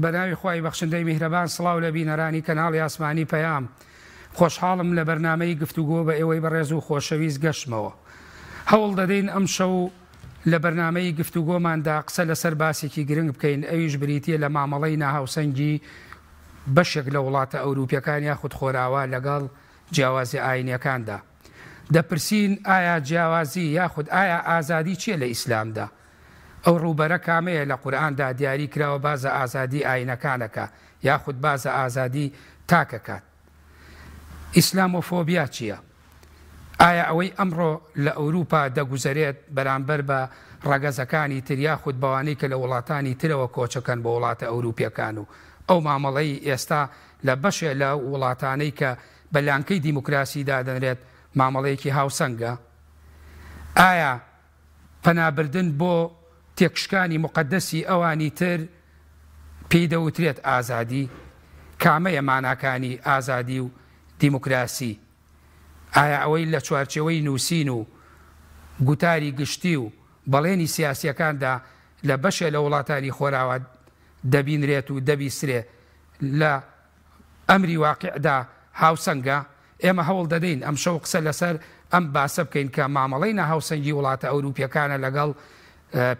بەناوی خوای بەخشندەی میهرەبان سڵاو لە بینەرانی کەناڵی ئاسمانی پەیام. خۆشحاڵم لە بەرنامەی گفتوگۆ بە ئێوەی بەڕێز و خۆشەویست گەشتمەوە. هەوڵ دەدەین ئەمشەو لە بەرنامەی گفتوگۆماندا قسە لەسەر باسێکی گرنگ بکەین ئەویش بریتییە لە مامەڵەی ناهاوسەنگی بەشێک لە وڵاتە ئەوروپیەکان یاخود خۆراوا لەگەڵ جیاوازیە ئاینیەکاندا. دەپرسین ئایا جیاوازی یاخود ئایا ئازادی چیە لە ئیسلامدا؟ ئەو ڕووبەرە کامەیە لە قورئاندا دیاری کراوە بازە ئازادی ئاینەکانەکا یاخود بازە ئازادی تاکەکات؟ ئیسلامۆفۆبیا چیە؟ ئایا ئەوەی ئەمڕۆ لە ئەوروپا دەگوزەرێت بەرامبەر بە ڕەگەزەکانی تر یاخود بەوانەی کە لە وڵاتانی ترەوە کۆچەکەن بۆ وڵاتە ئەوروپیەکان و ئەو مامەڵەی ئێستا لە بەشێ لە وڵاتانەی کە بە لانکەی دیموکراسی دادەنرێت مامەڵەیەکی هاوسەنگە؟ ئایا پەنابردن بۆ تێکشکانی موقەدەسی ئەوانی تر پێی دەوترێت ئازادی؟ کامەیە ماناکانی ئازادی و دیموکراسی؟ ئایا ئەوەی لە چوارچێوەی نووسین و گوتاری گشتی و بەڵێنی سیاسییەکاندا لە بەشێ لە وڵاتانی خۆراوا دەبینرێت و دەبیسترێ لە ئەمری واقیعدا هاوسەنگە؟ ئێمە هەوڵ دەدەین ئەمشەو قسە لەسەر ئەم باسە بکەین کە مامەڵەی ناهاوسەنگی وڵاتە ئەوروپییەکانە لەگەڵ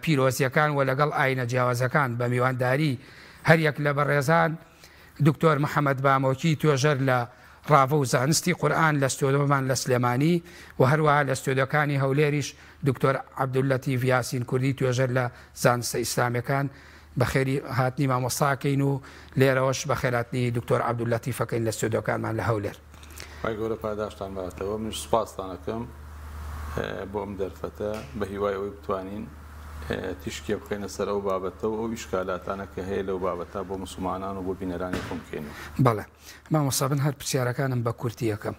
پیرۆزییەکان و لەگەڵ ئاینە جیاوازەکان بە میوانداری هەریەک لە بەڕێزان دکتۆر محەمەد بامۆکی توێژەر لە ڕاڤە و زانستی قورئان لە ستۆدۆمان لە سلێمانی و هەروەها لە ستۆدۆکانی هەولێریش دکتۆر عەبدوللەتیف یاسین کوردی توێژەر لە زانستە ئیسلامیەکان بەخێری هاتنی مامۆستا ئەکەین و لێرەوەش بەخێراتنی دکتۆر عەبدوللەتیف ئەکەین لە ستۆدیۆکانمان لە هەولێر. خوای گەورە پاداشتان باتەوە منیش سوپاستان ئەکەم بۆ ئەم دەرفەتە بە هیوای ئەوەی بتوانین تیشکێ بخەینە سەر ئەو بابەتە و ئەو ئیشکالاتانە کە هەیە لەو بابەتە بۆ موسڵمانان و بۆ بینەرانی ڕوون بکەینەوە. بەڵێ مامۆستا من هەر پرسیارەکانم بە کورتی ئەکەم.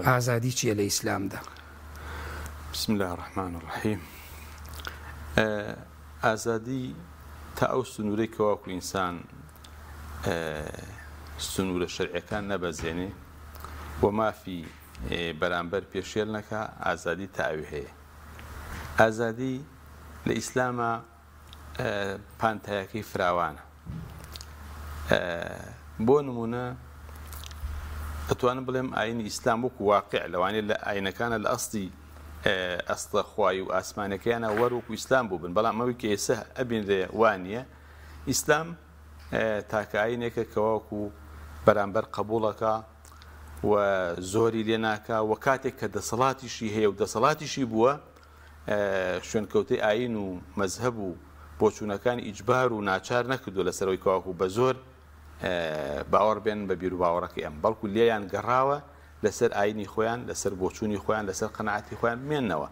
ئازادی چیە لە ئیسلامدا؟ بسم اللە الرحمن الرحیم ئازادی تا ئەو سنوورەی کە واکو ئینسان سنوورە شەرعیەکان نەبەزێنێ و مافی بەرامبەر پێشێل نەکا ئازادی تا ئەوێ هەیە. ئازادی لە ئیسلاما پانتایەکەی فراوانە. بۆ نمونە ئەتوانم بڵێم ئاینی ئیسلام وەکو واقع لەوانەیە لە ئاینەکانە لە ئەسڵی ئەسڵە خوایی و ئاسمانەکەیانە وەر وەکو ئیسلام بووبن بەڵام ئەوەی کە ئێستا ئەبینرێ وانە ئیسلام تاکە ئاینێکە کە وەکو بەرامبەر قبوڵەکە و زۆری لێ ناکا و کاتێک کە دەسەڵاتیشی هەیە و دەسەڵاتیشی بووە شوێنکەوتەی ئاین و مەزهەب و بۆچوونەکانی ئیجبار و ناچار نەکردووە لەسەرەوەی کەواکو بە زۆر باوەڕ بێن بە بیروباوەڕەکەی ئەم بەڵکو لێیان گەڕاوە لەسەر ئاینی خۆیان لەسەر بۆچوونی خۆیان لەسەر قەناعەتی خۆیان بمێنەوە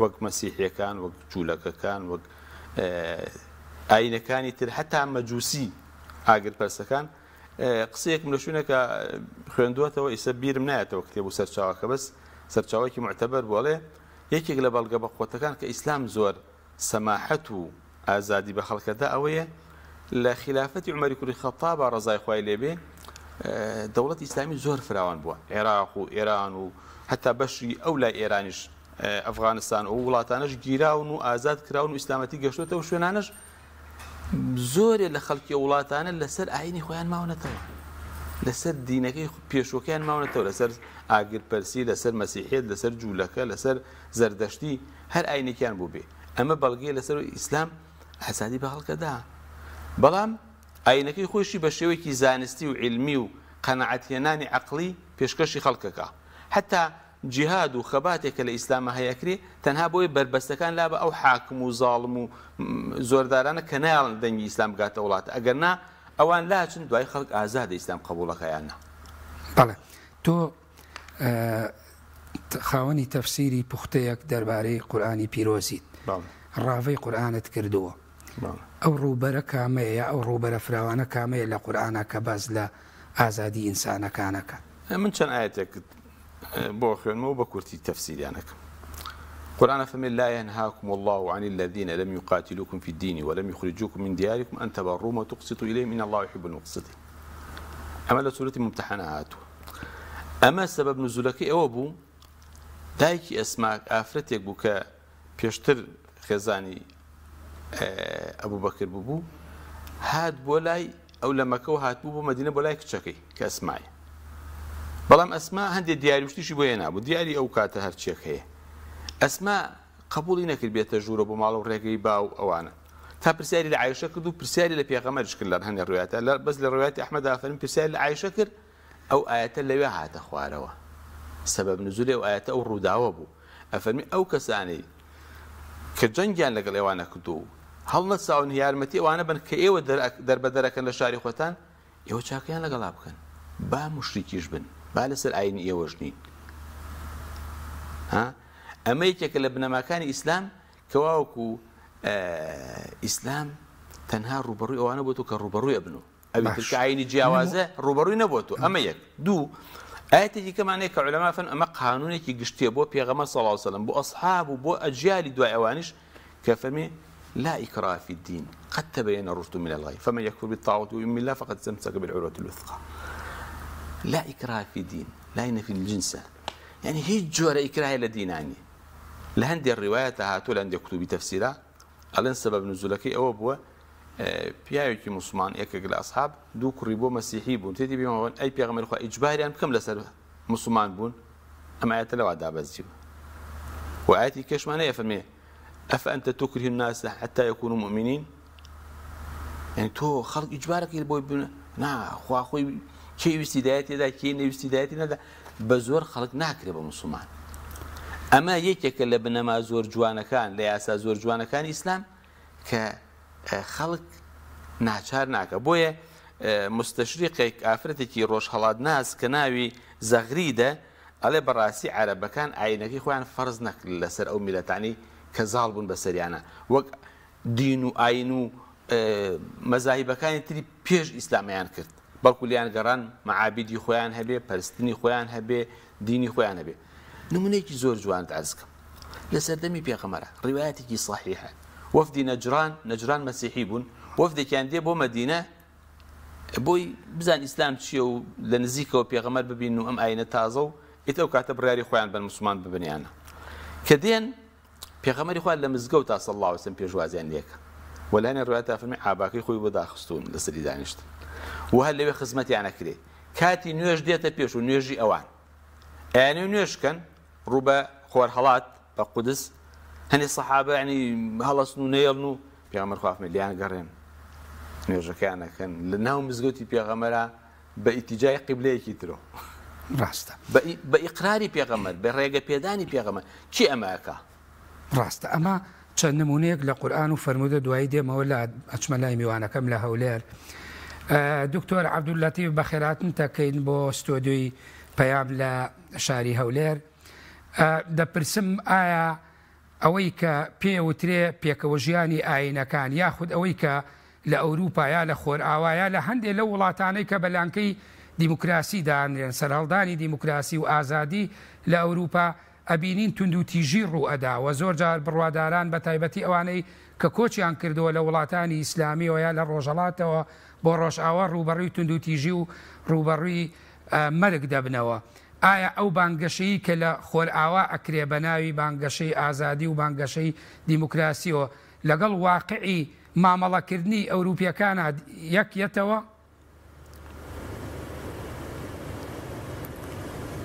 وەک مەسیحیەکان وەک جوولەکەکان وەک ئاینەکانی تر هەتا مەجوسی ئاگرپەرسەکان قسەیەکم لە شوێنێکا خوێندووەتەوە ئیسە بیرم نایەتەوە کتێب و سەرچاوەکە بەس سەرچاوەیەکی معتەبەر بوو ئەڵێ یەکێک لە بەڵگە بەقوەتەکان کە ئیسلام زۆر سەماحەت و ئازادی بە خەڵکەدا ئەوەیە لە خلافەتی عومەری کوڕی خەتابا ڕەزای خوای لێبێ دەوڵەتی ئیسلامی زۆر فراوان بووە عێراق و ئێران و هەتا بەشی ئەو لای ئێرانیش ئەفغانستان و وڵاتانەش گیراون و ئازاد کراون و ئیسلامەتی گەشتۆتەوە شوێنانەش زۆرێ لە خەڵکی ئەو وڵاتانە لەسەر ئاینی خۆیان ماونەتەوە لەسەر دینەکەی پێشوەکەیان ماونەتەوە لەسەر ئاگرپەرسی لەسەر مەسیحیت لەسەر جوولەکە لەسەر زەردەشتی هەر ئاینێکیان بوو بێ ئەمە بەڵگەیە لەسەر ئیسلام ئازادی بە خەڵکەدا بەڵام ئاینەکەی خۆشی بە شێوەیەکی زانستی و عیلمی و قەناعەتهێنانی عەقڵی پێشکەشی خەڵکەکە حتا جیهاد و خەباتێک کە لە ئیسلاما هەیە ئەکرێ تەنها بۆیە بەربەستەکان لابا ئەو حاکم و زاڵم و زۆردارانە کە نایەڵن دەنگی ئیسلام بگاتە وڵات ئەگەر نا ئەوان لاچن دوای خەڵک ئازادە ئیسلام قبوڵەکا یان نا. بەڵێ تۆ خاوەنی تەفسیری پوختەیەک دەربارەی قورئانی پیرۆزیت ڕاڤەی قورئانت کردووە ئەو ڕووبەرە کامەیە یا ئەو ڕووبەرە فراوانە کامەیە لە قورئانا کە باس لە ئازادی ئینسانەکان ئەکات؟ من چەند ئایەتێکت بۆ خوێنمەوە بە کورتی تەفسیریان ئەکەم. قورئان ئەفەرمێ لا ينهاكم الله عن الذين لم يقاتلوكم في الدين ولم يخرجوكم من دياركم أن تبروهم وتقسطوا إليهم إن الله يحب المقسطين. ئەمە لە سورەتی ممتحنە هاتووە. ئەمە سەبەب نزولەکەی ئەوە بوو دایکی ئەسما ئافرەتێک بوو کە پێشتر خێزانی ئەبوبەکر ببوو هات بۆ لای. ئەو لە مەکەوە هاتبوو بۆ مەدینە بۆ لای کچەکەی کە ئەسمایە. بەڵام ئەسما هەندێ دیاری و شتیشی بۆ هێنابوو، دیاری ئەو کاتە هەرچیەک هەیە. ئەسما قەبووڵی نەکرد بێتە ژوورە بۆ ماڵ و ڕێگەی با و ئەوانە. تا پرسیاری لە عایشە کرد و پرسیاری لە پێغەمبەریش کرد لە هەندێ ڕوایەتە لە بەس لە ڕوایەتی ئەحمەدا فەرمی پرسیاری لە عایشە کرد ئەو ئایەتە لەوێ هاتە خوارەوە. سەبەب نزولی ئەو ئایەتە ئەو ڕووداوە بوو. ئەفەرمی ئەو کەسانەی کە جەنگیان لەگەڵ ئێوە نەکردووە و هەڵنەساون یارمەتی ئەوانە بن کە ئێوە دەربەدەرەکەن لە شاری خۆتان، ئێوە چاکەیان لەگەڵا بکەن، با موشریکیش بن، با لەسەر ئاینی ئێوەش نین. ها؟ ئەمە یەکێکە لە بنەماکانی ئیسلام کە واوەکو ئیسلام تەنها ڕووبەڕووی ئەوانە بۆتەوە کە ڕووبەڕووی ئەبن و ئەوی تر کە ئاینی جیاوازە ڕووبەڕووی نەبۆتەوە. ئەمە یەک. دوو، ئایەتێکی کەمان هەیە کە عولەما فەرموون ئەمە قانونێکی گشتیە بۆ پێغەمبەر صلی اللە علیە وسلم، بۆ ئەصحاب و بۆ ئەجیالی دوای ئەوانیش کە فەرمی لا إكراه في الدين قد تبين الرشد من الغي فمن يكفر بالطاغوت ويؤمن بالله فقد استمسك بالعروة الوثقى. لا إكراه في الدين لا نفي الجنس، يعني هیچ جۆرە ئیکراهێ لە دینا نییە. لە هەندێک ڕیوایەتە هاتووە لە هەندێک کتوبی تەفسیرا ئەڵێن سەبەب نزولەکەی ئەوە بووە پیاوێکی موسڵمان یەکێک لە ئەسحاب دوو کوڕی بۆ مەسیحی بوون تێتی پێمان ئەی پێغەمبەری خوا ئیجباریان بکەم لەسەر موسڵمان بوون ئەم ئایەتە لەوا دابەزیوە و ئایەتی کەشمان هەیە فەرمێ ئەفەئەنتە تکره الناس حتى يكونوا مؤمنين یعنی تۆ خەڵک ئیجبارەکەی بۆی بن نا خوا خۆی کێ ویستی دایەتی دا کێ نەویستی دایەتی نەدا بە زۆر خەڵک ناکرێ بە موسڵمان ئەمە یەکێکە لە بنەما زۆر جوانەکان لە یاسا زۆر جوانەکانی ئیسلام کە خەڵک ناچار ناکە. بۆیە موستەشریقێک، ئافرەتێکی ڕۆژهەڵاتناس کە ناوی زەغریدە، ئەڵێ بەڕاستی عەرەبەکان ئایینەکەی خۆیان فەرز نەکرد لەسەر ئەو میللەتانەی کە زاڵ بوون بەسەریانا، وەک دین و ئایین و مەزاهیبەکانی تری پێش ئیسلامیان کرد، بەڵکو لێیان گەڕان مەعابیدی خۆیان هەبێ، پەرستنی خۆیان هەبێ، دینی خۆیان هەبێ. نمونەیەکی زۆر جوانت عەرز کەم. لە سەردەمی پێغەمبەرا، ڕیوایەتێکی سەحیحە، وەفدی نەجران، نەجران مەسیحی بوون، وەفدێکیان دێ بۆ مەدینە بۆی بزان ئیسلام چییە و لە نزیکەوە پێغەمبەر ببین و ئەم ئاینە تازە و ئیتر ئەو کاتە بڕیاری خۆیان بن موسڵمان ببن یان نا. کە دێن پێغەمبەری خوا لە مزگەوتا صلی اللە علیە وسلم پێشوازیان لێکا و لە هەنێ ڕوایەتا فەرمی عاباکەی خۆی بۆ داخستوون لەسەری دانیشتن و هەر لەوێ خزمەتیان ئەکرێ. کاتی نوێژ دێتە پێش و نوێژی ئەوان ئەیانەوێ نوێژ کەن ڕوو بە خۆرهەڵات بە قودس هەنێ سەحابە یعنی هەڵەسن و نەیەڵن و پێغەمبەر خوا فەرمی لێیان گەڕێن نوێژەکەیان ئەکەن لە ناو مزگەوتی پێغەمبەرا بە ئیتیجای قیبلەیەکی ترۆ. ڕاستە. بە ئیقراری پێغەمبەر، بە ڕێگە پێدانی پێغەمبەر، کێ ئەمە ئەکا؟ ڕاستە. ئەمە چەند نموونەیەک لە قورئان و فەرموودە دوایی دێمەوە لات ئەچمە لای میوانەکەم لە هەولێر. دکتۆر عەبدوللەتیف بەخێرهاتنت ئەکەین بۆ ستۆدیۆی پەیام لە شاری هەولێر. دەپرسم ئایا ئەوەی کە پێ وترێ پێکەوەژیانی ئایینەکان یاخود ئەوەی کە لە ئەوروپا یا لە خۆرئاوا یا لە هەندێ لەو وڵاتانەی کە بە لانکەی دیموکراسی دانرێن، سەرهەڵدانی دیموکراسی و ئازادی لە ئەوروپا ئەبینین توندوتیژی ڕوو ئەدا و زۆر جار بڕواداران بە تایبەتی ئەوانەی کە کۆچیان کردووە لە وڵاتانی ئیسلامیەوە یا لە ڕۆژهەڵاتەوە بۆ ڕۆژئاوا ڕووبەڕووی توندوتیژی و ڕووبەڕووی مەرگ دەبنەوە. ئایا ئەو بانگەشەی کە لە خۆرئاوا ئەکرێ بە ناوی بانگەشەی ئازادی و بانگەشەی دیموکراسیەوە لەگەڵ واقعی مامەڵەکردنی ئەوروپیەکانا یەک یەتەوە؟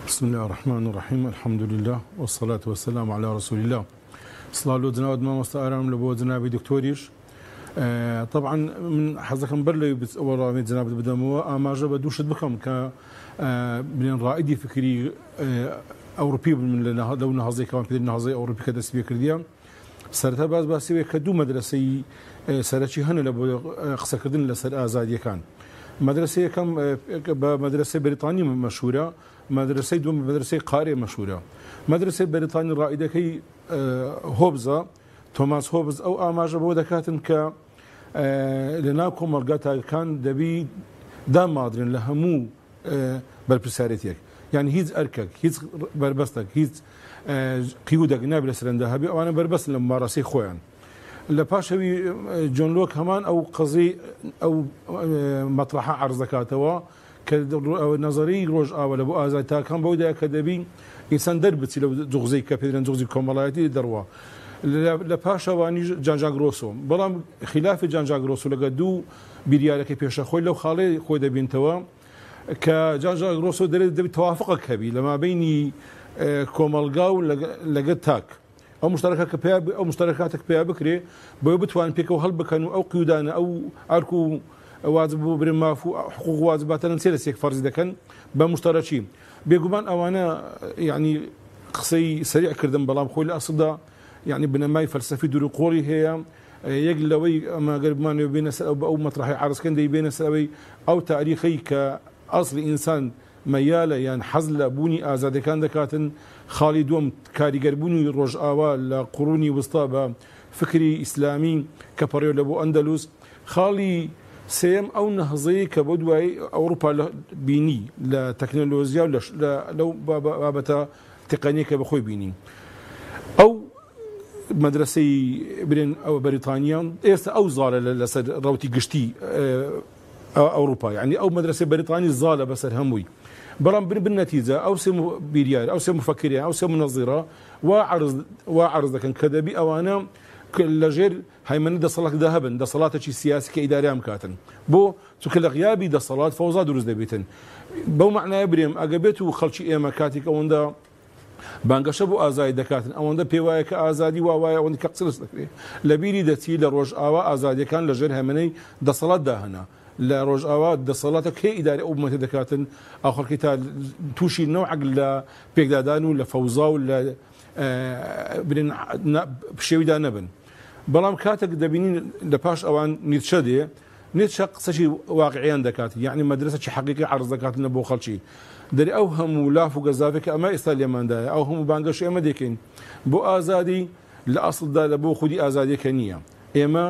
بسم اللە الرحمن الرحیم الحمد للە والصلاة والسلام علی رسول اللە سڵاو لۆ جنابت مامۆستا ئارام لە بۆ جنابی دکتۆریش طبعا من حەزەکەم بەر لەوی وەڵامی جنابت بدەمەوە ئاماژە بە دوو شت بکەم کە بلێن ڕائیدی فکری ئەوروپی بن من لەو نەهزەی کەوان پێ نەهزەی ئەوروپی کە دەست پێ کردیە سەرەتا باس باسی وەیە کە دوو مەدرەسەی سەرەکی هەنە لە بۆ قسەکردن لەسەر ئازادیەکان. مەدرەسەی یەکەم بە مەدرەسەی بەریتانی مەشهورە، مەدرەسەی دووەم بە مەدرەسەی قارێ مەشهورە. مەدرەسەی بەریتانی ڕائیدەکەی هۆبزە، تۆماس هۆبز، ئەو ئاماژە بەوە دەکاتن کە لە ناو کۆمەڵگا تاکەکان دەبی داماڵدرێن لە هەموو بەرپرسیارێتیەک یان هیچ ئەرکەک هیچ بەربەستەک هیچ قیودەک نابێت لە سەرەندا هەبێ ئەوانە بەربەستن لە ممارەسەی خۆیان لە پاشەوی جۆن لۆک هەمان ئەو قەزی ئەو مەطرحە عەرز دەکاتەوە کە نەزەری ڕۆژئاوا لە بۆ ئازاد تاکان بەودا کە دەبی ئینسان دەربچی لەو جوغزەی کە پێدرێن جوغزی کۆمەڵایەتی دەڕوا. لە پاشەوانیش جان ژاک ڕۆسۆ. بەڵام خیلافی جان ژاک ڕۆسۆ لەگەڵ دوو بیریارەکەی پێشە خۆی لەو خاڵەی خۆی دەبینتەوە کە جان ژاک ڕۆسۆ دەرێت دەبێت تەوافقێک هەبی لە مابەینی کۆمەڵگا و لەگەڵ تاک. ئەو مشتەرەکە کە پیا ئەو مشتەرەکاتێک پیا بکرێ بۆی بتوان پێکەوە هەڵبکەن و ئەو قیودانە ئەو ئەرک و واجب بۆ برێن ماف و حقوق واجباتەن چێ لە سێک فەرزی دەکەن بە مشتەرەکی. بێگومان ئەوانە یعنی قسەی سەریع کردم بەڵام خۆی لە ئەسڵدا یعنی بنەمای فەلسەفی دوور و قۆڵی هەیە. یەک لەوەی ئەمە گەر بمانەوێ بێنە سەر ئەو بە ئەو مەطرحی عەرزکەن دەیبێنە سەر ئەوەی ئەو تاریخەی کە ئەسڵی ئینسان مەیالە یان حەز لە بوونی ئازادیەکان دەکاتن. خاڵی دووەم کاریگەربوونی ڕۆژئاوا لە قڕونی وستا بە فکری ئیسلامی کە پەڕیوە لە بۆ ئەندەلوس. خاڵی سێیەم ئەو نەهزەیە کە بۆ دوای ئەوروپا لە بینی لە تەکنەلۆژیا و لەو بابەتە تقنیە کە بەخۆی بینی. ئەو مەدرەسەی برێن ئەوە بەریتانیا ئێستا ئەو زاڵە لەسەر ڕەوتی گشتی ئەوروپا، یعنی ئەو مەدرەسەی بەریتانی زاڵە بەسەر هەمووی. بەڵام بن بن نەتیجە ئەو سێ بیریار، ئەو سێ مفەکریان، ئەو سێ منەزیرە وا عەرز وا عەرز دەکەن کە دەبی ئەوانە لەژێر هەیمەنەی دەسەڵاتدا هەبن، دەسەڵاتێکی سیاسی کە ئیداریان بکاتن. بۆ؟ چونکە لە غیابی دەسەڵات فەوزا دروست دەبیتن. بەو مەعنایە برێم ئەگە بێت و خەڵکی ئێمە کاتێک ئەوەندە بانگەشە بۆ ئازادی دەکاتن، ئەوەندە پێوایە کە ئازادی وا وایە، ئەوەندە کە قسە لەسەر دەکرێت لە بیری دەچی لە ڕۆژئاوا ئازادیەکان لە ژێر هەیمەنەی دەسەڵاتدا هەنە. لە ڕۆژئاوا دەسەڵاتە کێ ئیداری ئەو ئوممەتە دەکاتن، ئەو خەڵکی تا تووشی نەوعەک لە پێکدادان و لە فەوزا و لە برێن پشێویدا نەبن. بەڵام کاتێک دەبینین لە پاش ئەوان نیتشە دێ، نیتشە قسەی واقعیان دەکات، یعنی مەدرسەکی حەقیقی عەرز دەکاتن بۆ خەڵکی. دەرێ ئەو هەموو لاف و گەزافێک کە ئەمە ئێستا لێماندایە، ئەو هەموو بانگەشەی ئێمە دەکەین بۆ ئازادی، لە ئەسڵدا لە بۆ خودی ئازادیەکە نییە. ئێمە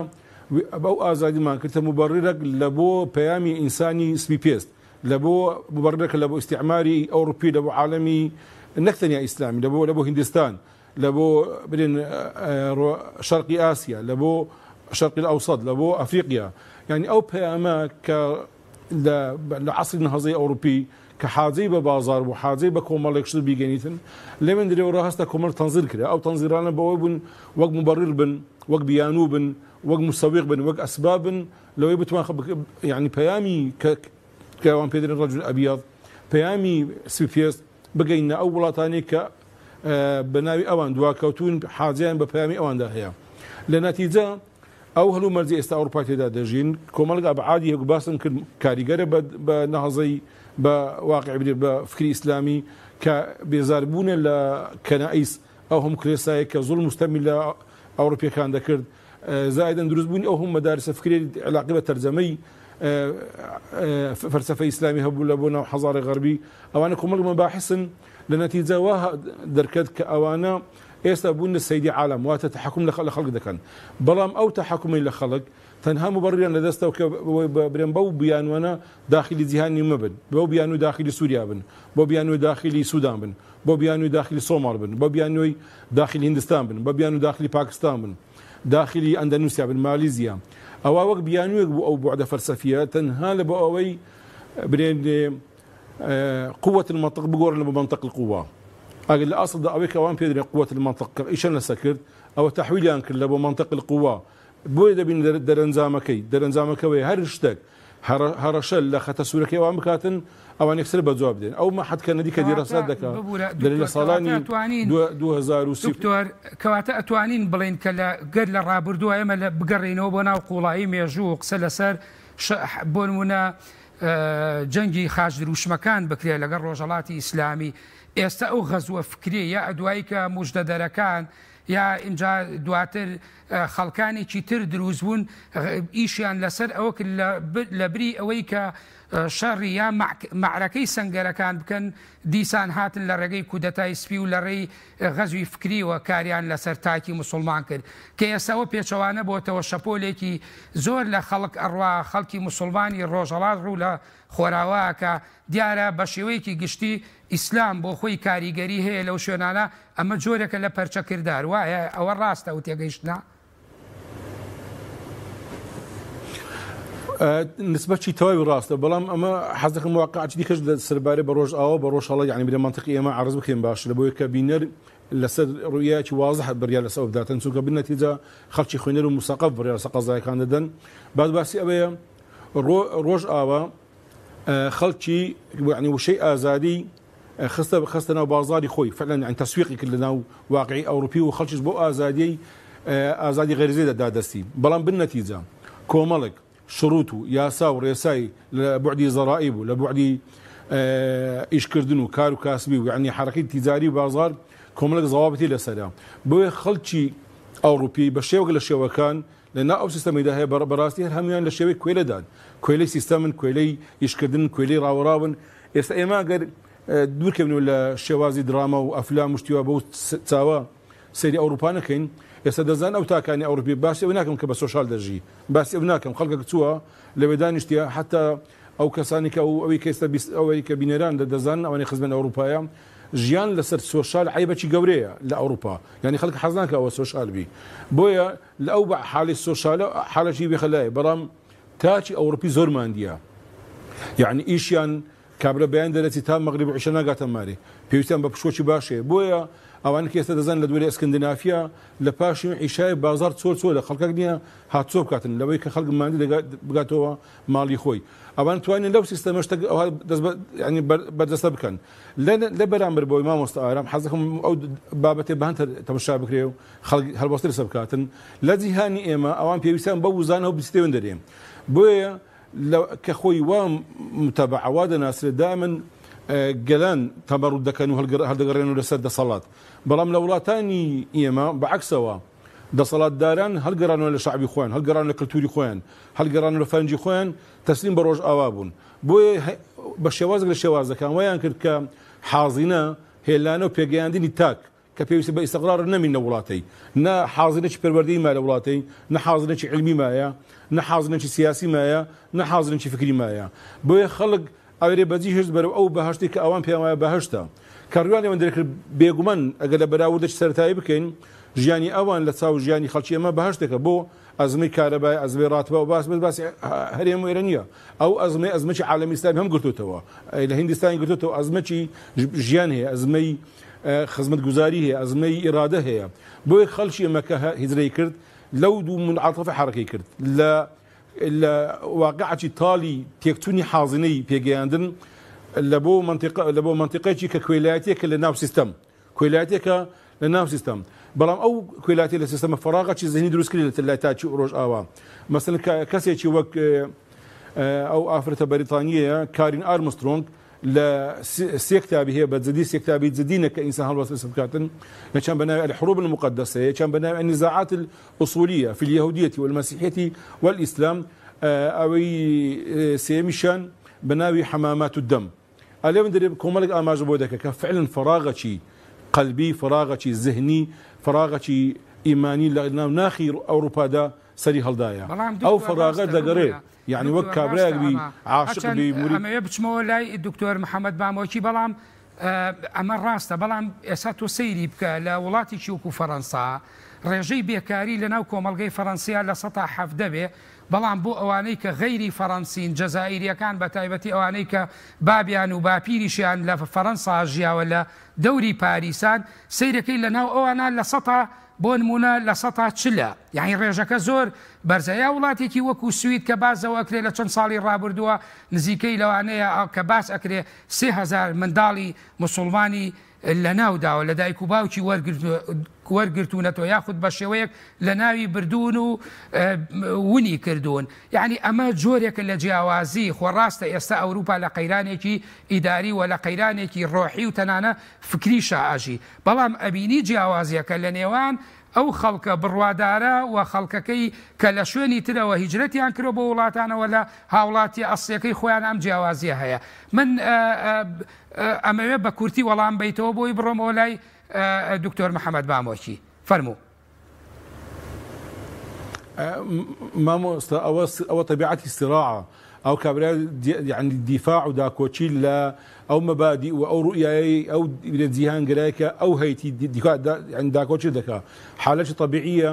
ئەو ئازادیمان کردە موبەڕیرێک لە بۆ پەیامی ئینسانی سپی پێست، لە بۆ موبەڕیرێکە لە بۆ ئیستیعماری ئەوروپی، لە بۆ عالەمی نەک تەنیا ئیسلامی، لە بۆ لە بۆ هیندستان، لە بۆ برێن شەرقی ئاسیا، لە بۆ شەرقی ئەوسەد، لە بۆ ئەفریقیا. یعنی ئەو پەیامە کە لە عەسری نەهزەی ئەوروپی کە حاجەی بە بازار بوو، حاجەی بە کۆمەڵێک شت بیگەنیتن، لەوێن درێ ڕاهەستە کۆمەڵ تەنزیر کرا. ئەو تەنزیرانە بەوەی بوون وەک موبەڕیر بن، وەک بیانوو بن، وەک مسەویق بن، وەک ئەسباب بن لەوەی بتوان یعنی پەیامی کە ئەوان پێ دەرێن ڕەجول ئەبیەض، پەیامی سپی پێست بگەینە ئەو وڵاتانەی کە بە ناوی ئەوان دواکەوتوون، حاجیان بە پەیامی ئەواندا هەیە. لە نەتیجە ئەو هەلومەرجی ئێستا ئەوروپا تێدا دەژین، کۆمەڵێک ئەبعادی هەک باسم کرد کاریگەرە بە نەهزەی بە واقع برێ بە فکری ئیسلامی کە بێزاربوونە لە کەنائیس، ئەو هەموو کلێسایە کە زوڵم و ستەمی لە ئەوروپیەکان دەکرد، زائیدەن دروستبوونی ئەو هەموو مەدارسە فکری علاقی بە تەرجەمەی فەلسەفەی ئیسلامی هەبوو لە بۆ ناو حەزاری غەربی، ئەوانە کۆمەڵێک مەباحسن. لە نەتیجە وا دەرکەت کە ئەوانە ئێستا بوون لە سەیدی عالەم، واتە تەحەکوم لە خەڵک دەکەن. بەڵام ئەو تەحەکومەی لە خەڵک تەنها موبەڕیریان لەدەستەوە کە برێن بەو بیانوانە داخلی جیهانی مەبن، بەو بیانوو داخلی سووریا بن، بۆ بیانووی داخلی سودان بن، بۆ بیانووی داخلی سۆماڵ بن، بۆ بیانووی داخلی هیندستان بن، بۆ بیانووی داخلی پاکستان بن، داخلی ئەندەنوسیا بن، مالیزیا. ئەوە وەک بیانوویەک بوو ئەو بوعدە فەلسەفیە تەنها لە بۆ ئەوەی برێن قوة المنطق بگۆڕن بە منطق القوة. ئەگەر لە ئەسڵدا ئەوەی کە ئەوان پێ دەرێن قوة المنطق کە ئیشیان لەسەر کرد، ئەوە تەحویلیان کرد لە بۆ منطق القوة. بۆیە دەبین دەرەنجامەکەی، دەرەنجامەکەوەی هەر شتێک هەڕەشە لە خەتە سوورەکەی ئەوان بکاتن، ئەوان یەکسەر بە جواب دێن. ئەو مەحەد کەنەدی کە دیراسات دەکا دەرێ لە ساڵانی 2030. دکتۆر، کەواتە ئەتوانین بڵێین کە لە گەر لە ڕابردووە ئێمە لە بگەڕێینەوە بۆ ناو قوڵایی مێژوو و قسە لەسەر بۆ نموونە جەنگی خاچ دروشمەکان بکرێت لەگەڵ ڕۆژهەڵاتی ئیسلامی، ئێستا ئەو غەزوە فکریە یا دوایی کە موژدەدەرەکان یا ئینجا دواتر خەڵکانێکی تر دروست بوون ئیشیان لەسەر ئەوە کرد لە بری ئەوەی کە شەڕی یا مەعرەکەی سەنگەرەکان بکەن، دیسان هاتن لە ڕێگەی کودەتای سپی و لە ڕێی غەزوی فکریوە کاریان لەسەر تاکی موسوڵمان کرد کە ئێستا ئەوە پێچەوانە بۆتەوە شەپۆلێکی زۆر لە خەڵک ئەڕوا خەڵکی موسوڵمانی ڕۆژهەڵات ڕوو لە خۆراوا ئەکا دیارە بە شێوەیەکی گشتی ئیسلام بۆ خۆی کاریگەری هەیە لەو شوێنانە ئەمە جۆرێکە لە پەرچەکردار وایە ئەوە ڕاستە ئەو تێگەیشتنە؟ نسبەتی تەواوی ڕاستە، بەڵام ئەمە حەز دەکەم واقعی دیکەش لە سەربارەی بە ڕۆژئاوا بە ڕۆژهەڵات، یعنی برێ مەنتقی ئێمە عەرز بکەین باشترە، بۆیە کە بینەر لەسەر ڕوئیایەکی وازح بڕیار لەسەر ئەو بداتن، چونکە بالنەتیجە خەڵکی خوێنەر و موسەقەف بڕیار لەسەر قەزایەکان دەدەن. باس باسی ئەوەیە ڕۆژئاوا خەڵکی یعنی وشەی ئازادی خستە خستە ناو بازاری خۆی، فعلا یعنی تەسویقی کرد لە ناو واقعی ئەوروپی و خەڵکیش بۆ ئازادیی ئازادی غەریزەی دەدا دەستی. بەڵام بالنەتیجە کۆمەڵێک شروط و یاسا و ڕێسای لە بعدی زەرائیب و لە بعدی ئیشکردن و کار و کاسبی و یعنی حرەکەی تیجاری و بازار کۆمەڵێک زەوابتی لەسەرە. بۆیە خەڵکی ئەوروپی بە شێوەک لە شێوەکان لە ناو ئەو سیستەمیدا هەیە، بەڕاستی هەر هەمویان لە شێوەی کوێلەدان، کوێلەی سیستەمن، کوێلەی ئیشکردن، کوێلەی ڕاوەڕاون. ئێستا ئێمە ئەگەر دوورکەونەوە لە شێوازی دراما و ئەفلام و شتیوا بەو چاوە سەیری ئەوروپا نەکەین، ئێستا دەزان ئەو تاکانی ئەوروپی، باسی ئەو ناکەم کە بە سۆشال دەژی، باسی ئەو ناکەم خەڵکە چووە لەوێ دانیشتیە، حتا ئەو کەسانی کە ئەوەی کە ئێستا ئەوەی کە بینەران دەزانن ئەوانەی خزمەن ئەوروپایە، ژیان لەسەر سۆشال عیبەکی گەورەیە لە ئەوروپا، یعنی خەڵک حەز ناکە ئەوە سۆشال بی، بۆیە لە ئەو حاڵی سۆشالە حاڵەکی بێخەلایە. بەڵام تاکی ئەوروپی زۆر ماندیە، یعنی ئیشیان کابرا بەیان دەرەچی تا مەغریب و عیشە ناگاتە مارێ، پێویستیان بە پشووەکی باش هەیە. بۆیە ئەوانە کە ئێستا دەزان لە دووری ئەسکندنافیا لە پاشی عیشای بازار چۆر چۆرە، خەڵکەک نییە هاتچۆ بکاتن لەوەی کە خەڵک ماندی بگاتەوە ماڵی خۆی. ئەوان توانین لەو سیستەمە شتێک ئەوها دەست یعنی بەردەستە بکەن. لە بەرامبەر بۆی مامۆستا ئارام حەزەکەم ئەو بابەتێ بەهەند تەماشا بکرێ و خەڵک هەڵبەستە لەسەر بکاتن. لە جیهانی ئێمە ئەوان پێویستیان بەو وزانە و بستێون دەرێ، بۆیە کە خۆی وا متابعە وا دەناسرێت دائما گەلان تەمەڕود دەکەن و هەڵدەگەڕێن و لەسەر دەسەڵات. بەڵام لە وڵاتانی ئێمە بەعکسەوە دەسەڵاتداران هەڵگەڕانەوە لە شعبی خۆیان، هەڵگەڕان لە کللتوری خۆیان، هەڵگەڕان لە فەرەنگی خۆیان، تەسلیم بە ڕۆژئاوا بوون. بۆیە بە شێوازێک لە شێوازەکان وایان کرد کە حازینە هێلانە و پێگەیاندنی تاک کە پێویستە بە ئیستقرار نەمین لە وڵاتەی، نە حازینەکی پەروەردەی ما لە وڵاتەی، نە حازینەکی علمی مایە، نە حازینەکی سیاسی مایە، نە حازینەکی فکری مایە. بۆیە خەڵک ئەوێ بەجی هێشت بەرەو ئەو بەهشتی کە ئەوان پێیان وایە بەهشتە کە ڕویان لێوان دەرکرد. بێگومان ئەگەر لە بەراوردێکی سەرەتایی بکەین ژیانی ئەوان لە چاو ژیانی خەڵکی ئێمە بەهشتێکە. بۆ ئەزمەی کارەبای، ئەزمەی ڕاتبە و باس بەس باسی هەرێم و ئێرە نییە، ئەو ئەزمەی ئەزمەکی عالەمی ئیسلامی هەم گرتوتەوە، لە هیندستانی گرتوتەوە، ئەزمەکی ژیان هەیە، ئەزمەی خزمەتگوزاری هەیە، ئەزمەی ئیرادە هەیە. بۆیە خەڵکی ئێمە کە هیجرەی کرد لەو دوو منعطفە حرەکەی کرد لە واقعەکی تاڵی تێکچوونی حازینەی پێگەیاندن لە بۆ منطقە، لە بۆ منطقەیەکی کە کوێلایەتیەکە لە ناو سیستەم، کوێلایەتێکە لە ناو سیستەم. بەڵام ئەو کوێلاتی لە سیستەمە فراغەکی زهنی دروست کرد لە لای تاکی ڕۆژئاوا. مەسەلەن کەسێکی وەک ئەو ئافرەتە بەریتانیەیە کارین ئارمسترۆنگ لە سێ کتابی هەیە بە جدی، سێ کتابی جدی نە کە ئینسان هەڵوەست لەسەر بکاتن، یەکیان بە ناوی الحروب المقدسة، یەکیان بە ناوی النزاعات الأصولية في اليهودية والمسيحية والإسلام، ئەوەی سێمیشان بە ناوی حمامات الدم. ئەلێ من دەرێ کۆمەڵێک ئاماژە بۆ دەکە کە فعلا فراغەکی قەلبی، فراغەکی زهنی، فراغەکی ئیمانی لە ناو ناخی ئەوروپادا سەری هەڵدایە. ئەو فراغە دەگەڕێ، یعنی وەک کابرایەک بی عاشق بی مرید. ئەمەوێ بچمەوە لای دکتۆر محەممەد بامۆکی، بەڵام ئەمە ڕاستە، بەڵام ئێستا تۆ سەیری بکە لە وڵاتێکی وەکو فەرەنسا ڕێژەی بێکاری لە ناو کۆمەڵگەی فەرەنسیا 17% بێ، بەڵام بۆ ئەوانەی کە غەیری فەرەنسین، جەزائیریەکان بە تایبەتی ئەوانەی کە بابیان و باپیریشیان لە فەرەنسا ژیاوە لە دەوری پاریسان، سەیرەکەی لە ناو ئەوانە لە سەتا بۆ نمونە 40%، یعنی ڕێژەکە زۆر بەرزە. یا وڵاتێکی وەکو سوید کە بازەوە ئەکرێ لە چەند ساڵی ڕابردووە نزیکەی لەوانەیە کە باس ئەکرێ 3000 منداڵی مسلمانی لە ناوداوە لە دایک و باوکی وەرگرتوونەتەوە یاخود بە شێوەیەک لە ناوی بردوون و ونی کردوون. یعنی ئەمە جۆرێکە لە جیاوازی. خۆ ڕاستە ئێستا ئەوروپا لە قەیرانێکی ئیداری و لە قەیرانێکی ڕۆحی و تەنانە فکری شائژی، بەڵام ئەبینی جیاوازیەکە لە نێوان ئەو خەڵکە بڕوادارە و خەڵکەکەی کە لە شوێنی ترەوە هیجرەتیان کرد بۆ وڵاتانەوە لە هاوڵاتی ئەسڵیەکەی خۆیان ئەم جیاوازیە هەیە. من ئەمەوێ بە کورتی وەڵام بیتەوە بۆی بڕۆمەوە لای دکتۆر محەممەد بامۆکی. فەرموو. مامۆستا ئەوە تەبیعەتی سراعە. ئەو کابرا یعنی دیفاع و داکۆکی لە ئەو مەبادی و ئەو ڕوئیایەی ئەو جیهانگەرایە کە ئەو هەیتی یعنی داکۆکی دەکا. حالەتی طبیعیە.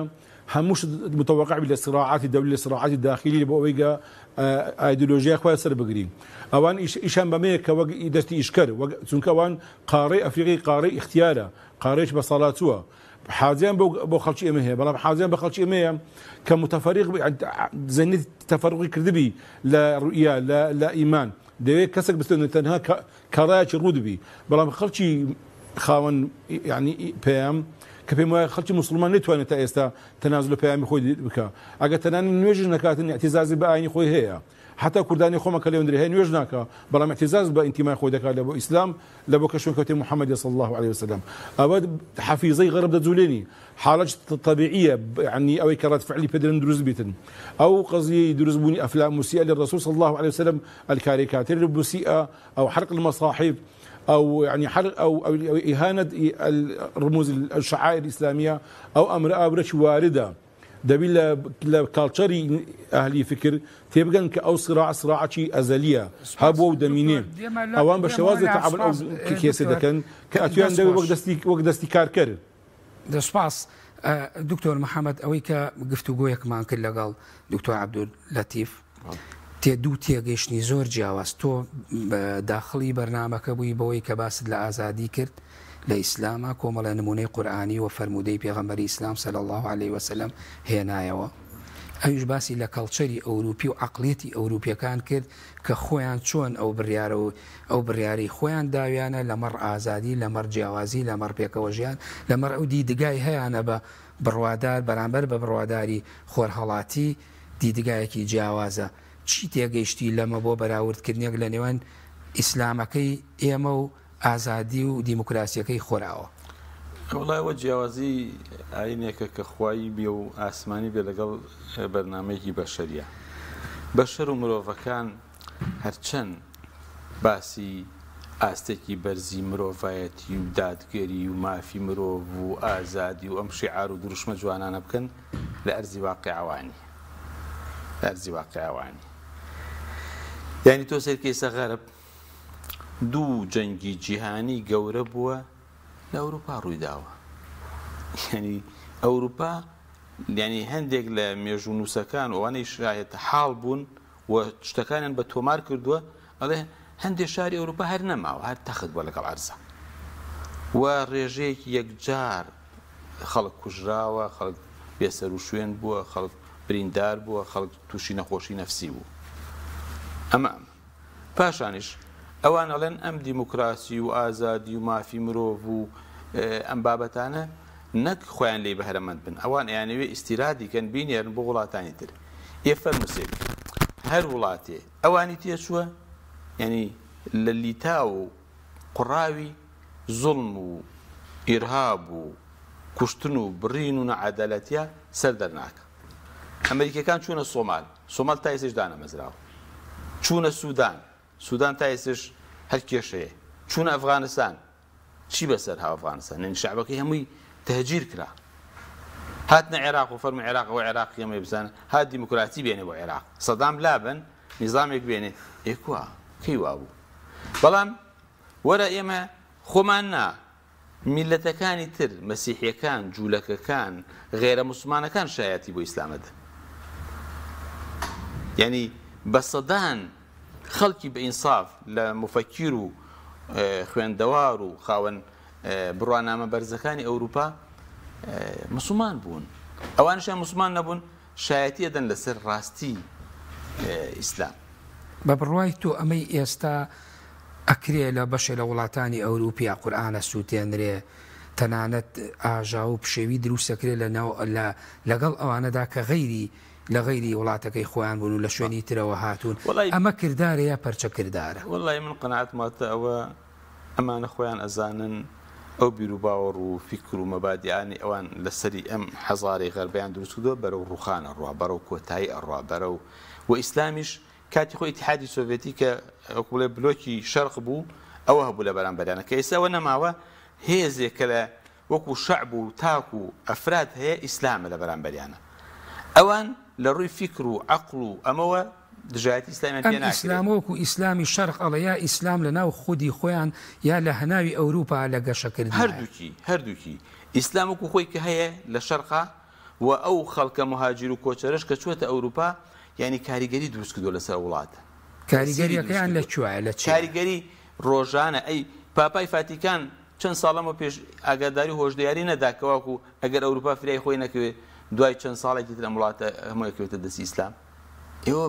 هەموو شت متوقع بی لە صراعاتی دەولی لە صراعاتی داخلی بۆ ئەوەی گە ئایدۆلۆژیای خۆیان سەر بگری. ئەوان ئیشیان بەمەیە کە وەک دەستی ئیشکەر وەک چونکە ئەوان قاڕەی ئەفریقی قاڕەی ئیختیارە، قاڕەیەکی بەساڵاچووە. حاجیان بۆ بۆ خەڵکی ئێمە هەیە، بەڵام حاجیان بە خەڵکی ئێمەیە کە متفەریق زەنیت تەفەرقی کردبی لە ڕوئیا لە لە ئیمان دەوێت کەسێک بستێنێت تەنها کاڵایەکی ڕووت بی، بەڵام خەڵکی خاوەن یعنی پەیام کە پێم وایە خەڵکی موسڵمان نەتوانێت تا ئێستا تەنازول لە پەیامی خۆی بکا، ئەگەر تەنانەت نوێژیش نەکاتن ئیعتیزازی بە ئاینی خۆی هەیە، حەتا کوردانی خۆمان کە لێوندرێ هەیە نوێژ ناکا بەڵام ئیعتیزاز بە ئینتیمای خۆی دەکات لە بۆ ئیسلام لە بۆ کە شوێنکەوتەی محەممەدی صلی الله علیه وسلم ئەوە حەفیزەی غەرب دەجولێنی حاڵەت طبیعیە یعنی ئەوەی کە ڕەد فعلی پێدرن دروست بیتن ئەو قضیەی دروست بوونی ئەفلام مسیئە للرسول صلی الله علیه وسلم الكاريكاتير المسيئة أو حرق المصاحف أو يعني حرق أو أو إهانة الرموز الشعائر الإسلامية أو أمر أمرش واردة دەبی لە کاڵچەری ئەهلی فکر تێبگەن کە ئەو سراع سراعەکی ئەزەلیە هەبووە و دەمینێ. ئەوان بە شێوازێ تەعامول ئەو کێسە دەکەن کە ئەتویان دەبێ وەک دەستی وەک دەستی کارکەر. سوپاس دکتۆر محەمەد ئەوەی کە گفتوگۆیەکمان کرد لەگەڵ دکتۆر عەبدوللەتیف تێ دوو تێگەیشتنی زۆر جیاواز تۆ داخڵی بەرنامەکە بووی بەوەی کە باست لە ئازادی کرد لە ئیسلاما کۆمەڵێ نموونەی قورئانی و فەرموودەی پێغەمبەری ئیسلام صلی اللە علیە وسلم هێنایەوە ئەویش باسی لە کەڵچەری ئەوروپی و عەقڵیەتی ئەوروپیەکان کرد کە خۆیان چۆن ئەو بڕیارە و ئەو بڕیارەی خۆیان داویانە لەمەڕ ئازادی لەمەڕ جیاوازی لەمەڕ پێکەوەژیان لەمەڕ ئەو دیدگای هەیانە بە بڕوادار بەرامبەر بە بڕواداری خۆرهەڵاتی دیدگایەکی جیاوازە چی تێگەیشتی لەمە بۆ بەراوردکردنێک لە نێوان ئیسلامەکەی ئێمە و ئازادی و دیموکراسیەکەی خۆراوە. وەڵا ئەوە جیاوازی ئاینێکە کە خوایی بێ و ئاسمانی بێ لەگەڵ بەرنامەیەکی بەشەریە. بەشەر و مرۆڤەکان هەرچەند باسی ئاستێکی بەرزی مرۆڤایەتی و دادگەری و مافی مرۆڤ و ئازادی و ئەم شیعار و دروشمە جوانانە بکەن لە ئەرزی واقیع وا نیە. لە ئەرزی واقیع وا نیە. یانی تۆ سەیرکە ئێستا غەرب دوو جەنگی جیهانی گەورە بووە لە ئەوروپا ڕوویداوە یعنی ئەوروپا یعنی هەندێک لە مێژوونووسەکان و ئەوانەی شاهێت حاڵ بوون و شتەکانیان بە تۆمار کردووە ئەڵێ هەندێک شاری ئەوروپا هەر نەماوە هەر تەخت بووە لەگەڵ عەرزە و ڕێژەیەکی یەکجار خەڵک کوژراوە خەڵک بێسەروشوێن بووە خەڵک بریندار بووە خەڵک تووشی نەخۆشی نەفسی بوو ئەمە ئەمە پاشانیش ئەوان ئەڵێن ئەم دیموکراسی و ئازادی و مافی مرۆڤ و ئەم بابەتانە نەک خۆیان لێی بەهرەمەند بن، ئەوان ئەیانەوێ ئیستیرادی کەن بینێرن بۆ وڵاتانی تر. ئێ فەرموو سەیرکە هەر وڵاتێ ئەوانی تێچووە یانی لە لیتاو و قوڕاوی زوڵم و ئیرهاب و کوشتن و بڕین و ناعەدالەتیا سەر دەرناکا. ئەمەریکیەکان چوونە سۆمال، سۆمال تا ئێستەش دانەمەزراوە. چوونە سودان، سودان تا ئێستەش هەر کێشەیە. چوونە ئەفغانستان، چی بەسەر ها ئەفغانستان؟ یانی شەعبەکەی هەمووی تەهجیر کرا. هاتنە عێراق و فەرموو عێراق ئەوە عێراقی ئێمەیە بزانە هات دیموکراتی بێنێ بۆ عێراق، سەدام لابەن نیزامێک بێنێ، ئێ کوا؟ کەی وابوو؟ بەڵام وەرە ئێمە خۆمان نا، میللەتەکانی تر، مەسیحیەکان، جولەکەکان، غەیرە موسڵمانەکان شایەتی بۆ ئیسلام ئەدەن. یانی بە سەدان خەڵکی بە ئینساف لە موفەکیر و خوێندەوار و خاوەن بڕوانامە بەرزەکانی ئەوروپا موسڵمان بوون. ئەوانیشیان موسڵمان نەبوون شایەتی ئەدەن لەسەر ڕاستی ئیسلام. بە بڕوای تۆ ئەمەی ئێستا ئەکرێ لە بەشێ لە وڵاتانی ئەوروپیا قورئان ئەسوتێنرێ تەنانەت ئاژاوە و پشێوی دروست ئەکرێ لە ناو لە لەگەڵ ئەوانەدا کە غەیری لە غەیری وڵاتەکەی خۆیان بوون و لە شوێنی ترەوە هاتوون وەڵای ئەمە کردارە یا پەرچە کردارە؟ وەڵای من قەناعەتم واتە ئەوە ئەمانە خۆیان ئەزانن ئەو بیروباوەڕ و فیکر و مەبادیئانەی ئەوان لەسەری ئەم حەزارەی غەربەیان دروست کردووە بەرەو ڕووخان ئەڕوا، بەرەو کۆتایی ئەڕوا، بەرەو و ئیسلامیش کاتی خۆی ئیتیحادی سۆڤێتی کە وەکو بڵێ بلۆکی شەرق بوو ئەوە هەبوو لە بەرامبەریانە کە ئێستا ئەوە نەماوە هێزێک کە لە وەکو شەعب و تاک و ئەفراد هەیە ئیسلامە لە بەرامبەریانە ئەوان لە ڕووی فیکر و عەقڵ و ئەمەوە دژایەتی ئیسلامیان ئەم پێ ناکرێ. ئیسلامە وەکو ئیسلامی شەرق ئەڵێ یا ئیسلام لە ناو خودی خۆیان یا لە هەناوی ئەوروپا لە گەشەکردنایە. هەردووکی هەردووکی. ئیسلام وەکو خۆی کە هەیە لە شەرقا و ئەو خەڵکە موهاجیر و کۆچەرەش کە چووەتە ئەوروپا یانی کاریگەری دروست کردووە لەسەر ئەو وڵاتە. تەئسیری دروست کاریگەریەکەیان لە کردووە. کوایە لە چیایە؟ کاریگەری ڕۆژانە ئەی پاپای فاتیکان چەند ساڵ لەمەو پێش ئاگاداری و هۆشداری نەدا کە واکو ئەگەر ئەوروپا فریای خۆی نەکەوێ دوای چەند ساڵێکی تر ئەم وڵاتە هەموو ئەکەوێتە دەستی ئیسلام؟ ئێوە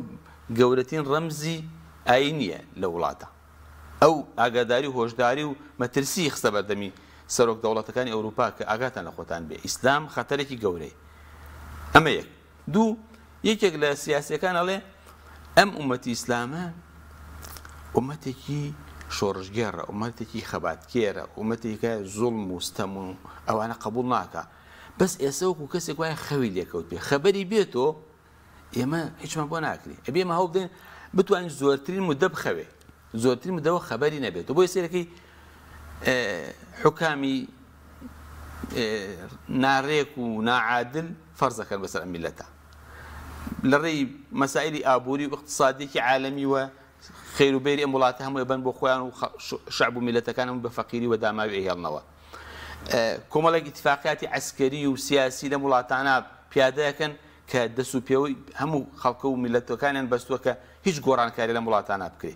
گەورەترین ڕەمزی ئایینیە لەو وڵاتە. ئەو ئاگاداری و هۆشداری و مەترسی خستە بەردەمی سەرۆک دەوڵەتەکانی ئەوروپا کە ئاگاتان لە خۆتان بێ ئیسلام خەتەرێکی گەورەیە. ئەمە یەک. دوو، یەکێک لە سیاسیەکان ئەڵێ ئەم ئومەتی ئیسلامە ئومەتێکی شۆڕشگێڕە، ئومەتێکی خەباتکێرە، ئومەتێکە زوڵم و ستەم و ئەوانە قبوڵ ناکا. بەس ئێستا وەکو کەسێک وایە خەوی لێکەوت بێ، خەبەری بێتۆ ئێمە هیچمان بۆ ناکرێ. ئەبێ ئێمە هەوڵ بدەین بتوانین زۆرترین مدە بخەوێ، زۆرترین مدەوە خەبەری نەبێت. بۆیە سەیرەکەی حوکامی ناڕێک و ناعادل فەرز ئەکەن بەسەر ئەم میللەتە لە ڕێی مەسائلی ئابووری و ئیقتسادیەکی عالەمیوە خێر و بێری ئەم وڵاتە هەموو ئەبەن بۆ خۆیان و شەعب و میللەتەکان هەموو بە فەقیری و داماوی ئەهێڵنەوە. کۆمەڵێک ئیتفاقیاتی عەسکەری و سیاسی لەم وڵاتانە پیادە ئەکەن کە دەس و پێوەی هەموو خەڵکە و میللەتەکانیان بەستووە کە هیچ گۆڕانکاری لەم وڵاتانە بکرێ.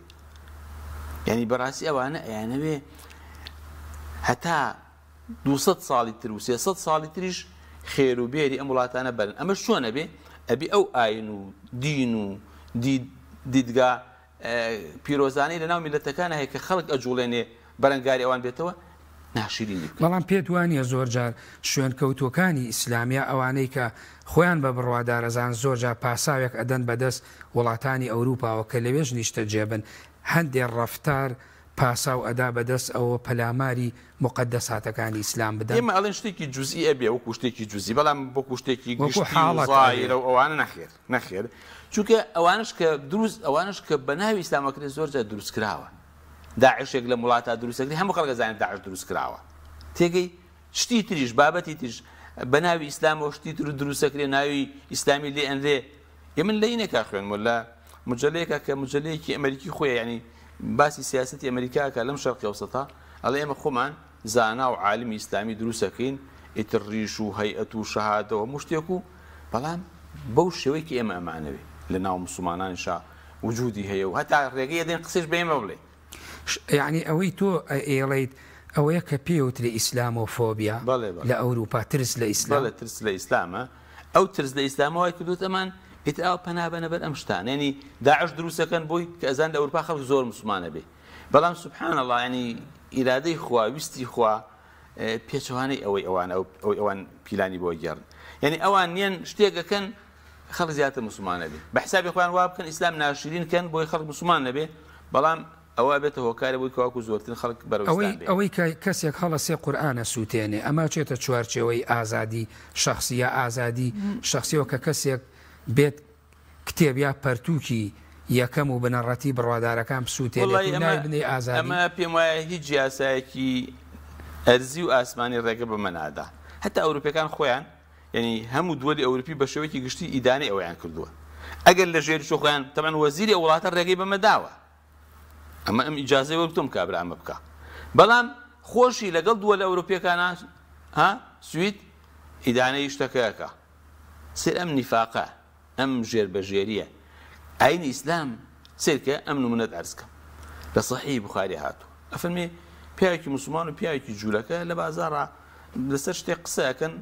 یعنی بەڕاستی ئەوانە ئەیانەوێ هەتا 200 ساڵی تر و 300 ساڵی تریش خێر و بێری ئەم وڵاتانە بەرن. ئەمەش چۆن ئەبێ؟ ئەبێ ئەو ئاین و دین و دیدگا پیرۆزانەی لەناو میللەتەکانا هەیە کە خەڵک ئەجوڵێنێ بەرەنگاری ئەوان بێتەوە ناشرینی بکەن. بەڵام پێت وانیە زۆر جار شوێنکەوتووەکانی ئیسلام یا ئەوانەی کە خۆیان بە بڕوادار ئەزان زۆر جار پاساوێک ئەدەن بەدەست وڵاتانی ئەوروپاوە کە لەوێش نیشتەجێ بن هەندێ ڕەفتار پاساو ئەدا بەدەست ئەوە پەلاماری موقەدەساتەکانی ئیسلام بدەن؟ ئێمە ئەڵێن شتێکی جوزئی ئەبێ وەکو شتێکی جوزئی بەڵام وەکو شتێکی وەکو گشتی و حاڵەت ئەبێ. زاهیرە و ئەوانە نەخێر نەخێر چونکە ئەوانەش کە دروست ئەوانەش کە بە ناوی ئیسلام ئەکرێ زۆر جار دروست کراوە داعشێک لەم وڵاتە دروست ئەکرێ هەموو خەڵک ئەزانێت داعش دروست کراوە تێگەی شتی تریش بابەتی تریش بە ناوی ئیسلامەوە شتی تر دروست ئەکرێ ناوی ئیسلامی لێ ئەنرێ ئێ من لە ئینێکا خوێنمەوە لە مجلەیەکا کە مجلەیەکی ئەمریکی خۆیە یعنی باسی سیاسەتی ئەمریکا کە لەم شەرقی ئەوسەتا ئەڵێ ئێمە خۆمان زانا و عالمی ئیسلامی دروست ئەکەین ئیتر ڕیش و هەیئەت و شەهادە و هەموو شتێک و بەڵام بەو شێوەی کە ئێمە ئەمانەوێ لە ناو موسڵمانانیشا وجودی هەیە و هەتا ڕێگەی ئەدەین قسەیش بە ئێمە بڵێ. یەعنی ئەوەی تۆ ئەیڵێیت ئەوەیە کە پێی ئەوترێ ئیسلامۆفۆبیا بەڵێ بەڵێ. لە ئەوروپا، ترس لە ئیسلام؟ بەڵێ ترس لە ئیسلامە، ئەو ترس لە ئیسلامە وای کردووە ئەمان ئیتر ئاوا پەنا بەنە بەر ئەم شتانە، یەعنی داعش دروست ئەکەن بۆی کە ئەزان لە ئەوروپا خەڵک زۆر موسڵمان ئەبێ، بەڵام سبحان اللە یەعنی ئیرادەی خوا ویستی خوا پێچەوانەی ئەوەی ئەوان ئەوەی ئەوان پیلانی بۆ گێڕن، یەعنی ئەوان نیەن شتێک ئەکەن خەڵک زیاتر موسڵمان نەبێ بە حسابی خۆیان وا بکەن ئیسلام ناشرین کەن بۆی خەڵک موسڵمان نەبێ بەڵام ئەوە ئەبێتە هۆکارێ بۆی کەواکو زۆرترین خەڵک بەرەو ئەوەی ئیسلام بێ. ئەوەی کە کەسێک هەڵەسێ قورئان ئەسوتێنێ ئەمە ئەچێتە چوارچێوەی ئازادی شەخسی یا ئازادی شەخسیەوە کە کەسێک بێت کتێب یا پەرتووکی یەکەم و بنەڕەتی بڕوادارەکان بسووتێنێت وەڵایی و ئەمە ناوی بنێی ئازادی؟ ئەمە پێم وایە هیچ یاسایەکی ئەرزی و ئاسمانی ڕێگە بەمە نادا هەتا ئەوروپیەکان خۆیان یانی هەموو دووەلی ئەوروپی بە شێوەیەکی گشتی ئیدانەی ئەوەیان کردووە ئەگەر لە ژێریشەوە خۆیان تەبعەن وەزیری ئەو وڵاتە ڕێگەی بەمە داوە ئەمە ئەم ئیجازەی وەرگرتووم کابرا ئەمە بکا بەڵام خۆشی لەگەڵ دووەلە ئەوروپیەکانە ها سوید ئیدانەی شتەکەکە سێر ئەم نیفاقە ئەم ژێر بە ژێریە ئاینی ئیسلام سەیرکە ئەم نمونەت عەرز کەم لە صحیح بخاری هاتووە ئەفەرمێ پیاوێکی موسڵمان و پیاوێکی جوولەکە لە بازاڕا لەسەر شتێک قسە ئەکەن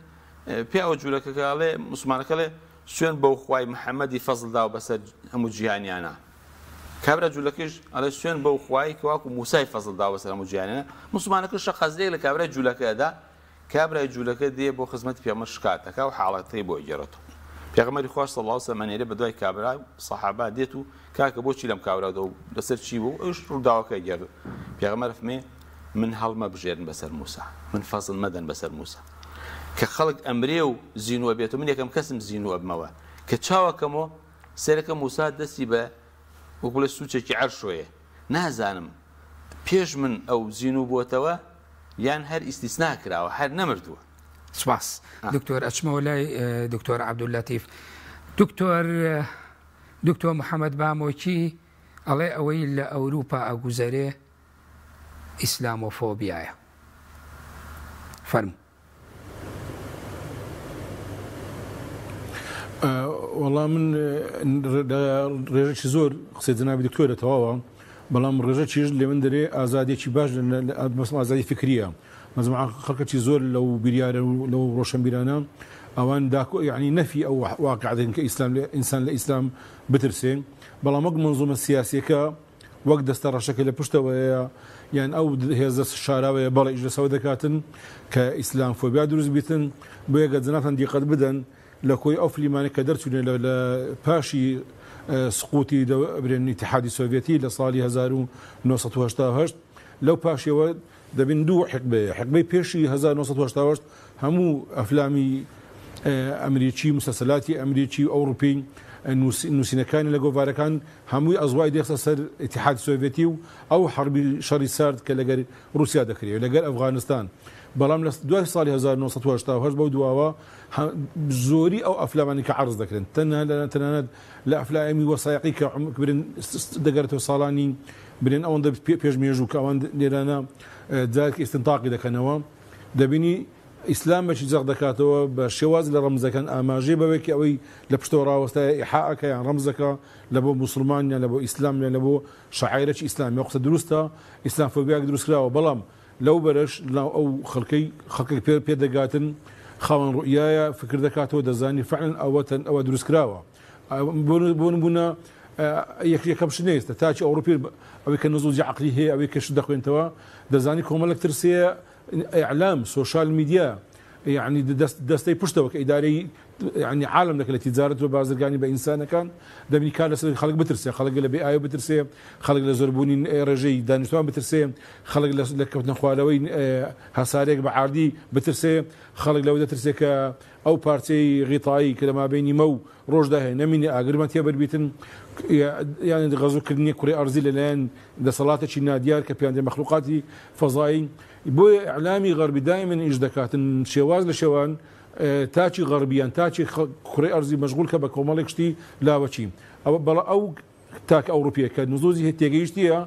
پیاوە جوولەکەکە ئەڵێ موسڵمانەکە ئەڵێ سوێن بەو خوای محەممەدی فەزڵ داوە بەسەر هەموو جیهانیانە کابرا جوولەکەش ئەڵێ سوێن بەو خوای کە واکو موسای فەزڵ داوە بەسەر هەموو جیهانیانە موسڵمانەکە شەقەزلێک لە کابرای جوولەکە ئەدا کابرای جولەکە دێ بۆ خزمەتی پێغەمبەر شکات ئەکا و حاڵەتەکەی بۆ ئەگێڕێتەوە. پێغەمبەری خواش صلی اللە علیە وسلم ئەنێرێ بەدوای کابرا و سەحابە دێت و کاکە بۆچی لەم کابرا دەو لەسەر چی بوو ئەویش ڕووداوەکە ئەگێڕێت. پێغەمبەر ئەفەرمێ من هەڵمەبژێرن بەسەر موسا، من فەزڵ مەدەن بەسەر موسا. کە خەڵک ئەمرێ و زینوو ئەبێتەوە من یەکەم کەسم زینوو ئەبمەوە. کە چاوەکەمەوە سەیرەکەم موسا دەستی بە وەک بڵێ سوچێکی عەرشۆیە. نازانم پێش من ئەو زینوو بۆتەوە یان هەر ئیستیسنا کراوە هەر نەمردووە. سوپاس دکتۆر ئەچمەوە لای دکتۆر عەبدوللەتیف دکتۆر دکتۆر محەمەد بامۆکی ئەڵێ ئەوەی لە ئەوروپا ئەگوزەرێ ئیسلامۆفۆبیایە فەرموو. وەڵا من ڕێژەکی زۆر قسەی جەنابی دکتۆرە تەواوە بەڵام ڕێژەکیش لێ من دەرێ ئازادیەکی باش بەسم ئازادی فکریە مەجموعە خەڵکەکی زۆر لەو بیریارە و لەو ڕۆشنبیرانە ئەوان داکۆ یعنی نەفی ئەو واقع دەکەن کە ئیسلام ئینسان لە ئیسلام بترسێ بەڵام وەک منزومە سیاسیەکە وەک دەستە ڕەشەکە لە پشتەوەیە یان ئەو هێزە شاراوەیە بەڵێ ئیش لەسەوە دەکاتن کە ئیسلام فۆبیا دروست بیتن بۆیە گەر جەنابتان دیقەت بدەن لە کۆی ئەو فلیمانە کە دەرچوونە لە پاشی سقوتی برێن ئیتحادی سۆڤێتی لە ساڵی 1970 لەو پاشیەوە دەبین دوو حقبەیە حقبەی پێشی 1970 هەموو ئەفلامی ئەمریکی مسەسەلاتی ئەمریکی و ئەوروپی نووسینەکانی لە گۆڤارەکان هەمووی ئەزوای دێخستە سەر ئیتیحادی سۆڤێتی و ئەو حەربی شەڕی سارد کە لەگەر ڕووسیا دەکرێ لەگەر ئەفغانستان بەڵام لە دوای ساڵی 1988 بەو دواوە زۆری ئەو ئەفلامانی کە عەرز دەکرێن تەنها لە تەنانەت لە ئەفلامی وەسایقی کە برن دەگەرێتەوە ساڵانی برێن ئەوەندە پێش مێژوو کە ئەوان لێرانە جارێک ئیستنتاقی دەکەنەوە دەبینی ئیسلام بەچی جەخت دەکاتەوە بە شێواز لە ڕەمزەکان ئاماژەی بەوەی کە ئەوەی لە پشتەوە ڕاوەستایە ئیحائەکە یان ڕەمزەکە لە بۆ موسڵمان یان لە بۆ ئیسلام یان لە بۆ شەعایرەکی ئیسلامی ئەو قسە دروستە ئیسلام فۆبیاک دروست کراوە بەڵام لەو بەرەش لەناو ئەو خەڵکەی خەڵکێک پێ پێ دەگاتن خاوەن ڕوئیایە فکر دەکاتەوە دەزانی فعلا ئەوە تەن ئەوە دروست کراوە بۆ نمونە یەک یەکەم شت نێستە تاکی ئەوروپی ئەوەی کە نزوزی عقلی هەیە ئەوەی کە شت دەخوێنتەوە دەزانی کۆمەڵێک ترسەیە ئیعلام، سۆشیال میدیا، یەعنی دەست دەستەی پشتەوە کە ئیدارەی یەعنی عالەم دەکە لە تیجارەت و بازرگانی بە ئینسانەکان دەبینی کار لەسەر خەڵک بترسێ خەڵک لە بێ ئاوی بترسێ خەڵک لە زۆربوونی ڕێژەی دانیشتوان بترسێ خەڵک لە کەوتنە خوارەوەی هەسارێک بە عاردی بترسێ خەڵک لەوە دەترسێ کە ئەو پارچەی غیتایی کە لە مابەینی مە و ڕۆژدا هەیە نەمینێ ئاگرمان تێبەربیتن یان غەزوکردنی کوڕی ئەرزی لەلایەن دەسەڵاتێکی نادیار کە پێیان دێ مەخلوقاتی فەزایی بۆیە ئیعلامی غەربی دایمەن ئیش دەکاتن شێواز لە شێوان تاکی غەربی یان تاکی کوڕی ئەرزی مەشغول کە بە کۆمەڵێک شتی لاوەکی ئەوە بەڵا ئەو تاک ئەوروپیە کە نزوزی هەیە تێگەیشتیە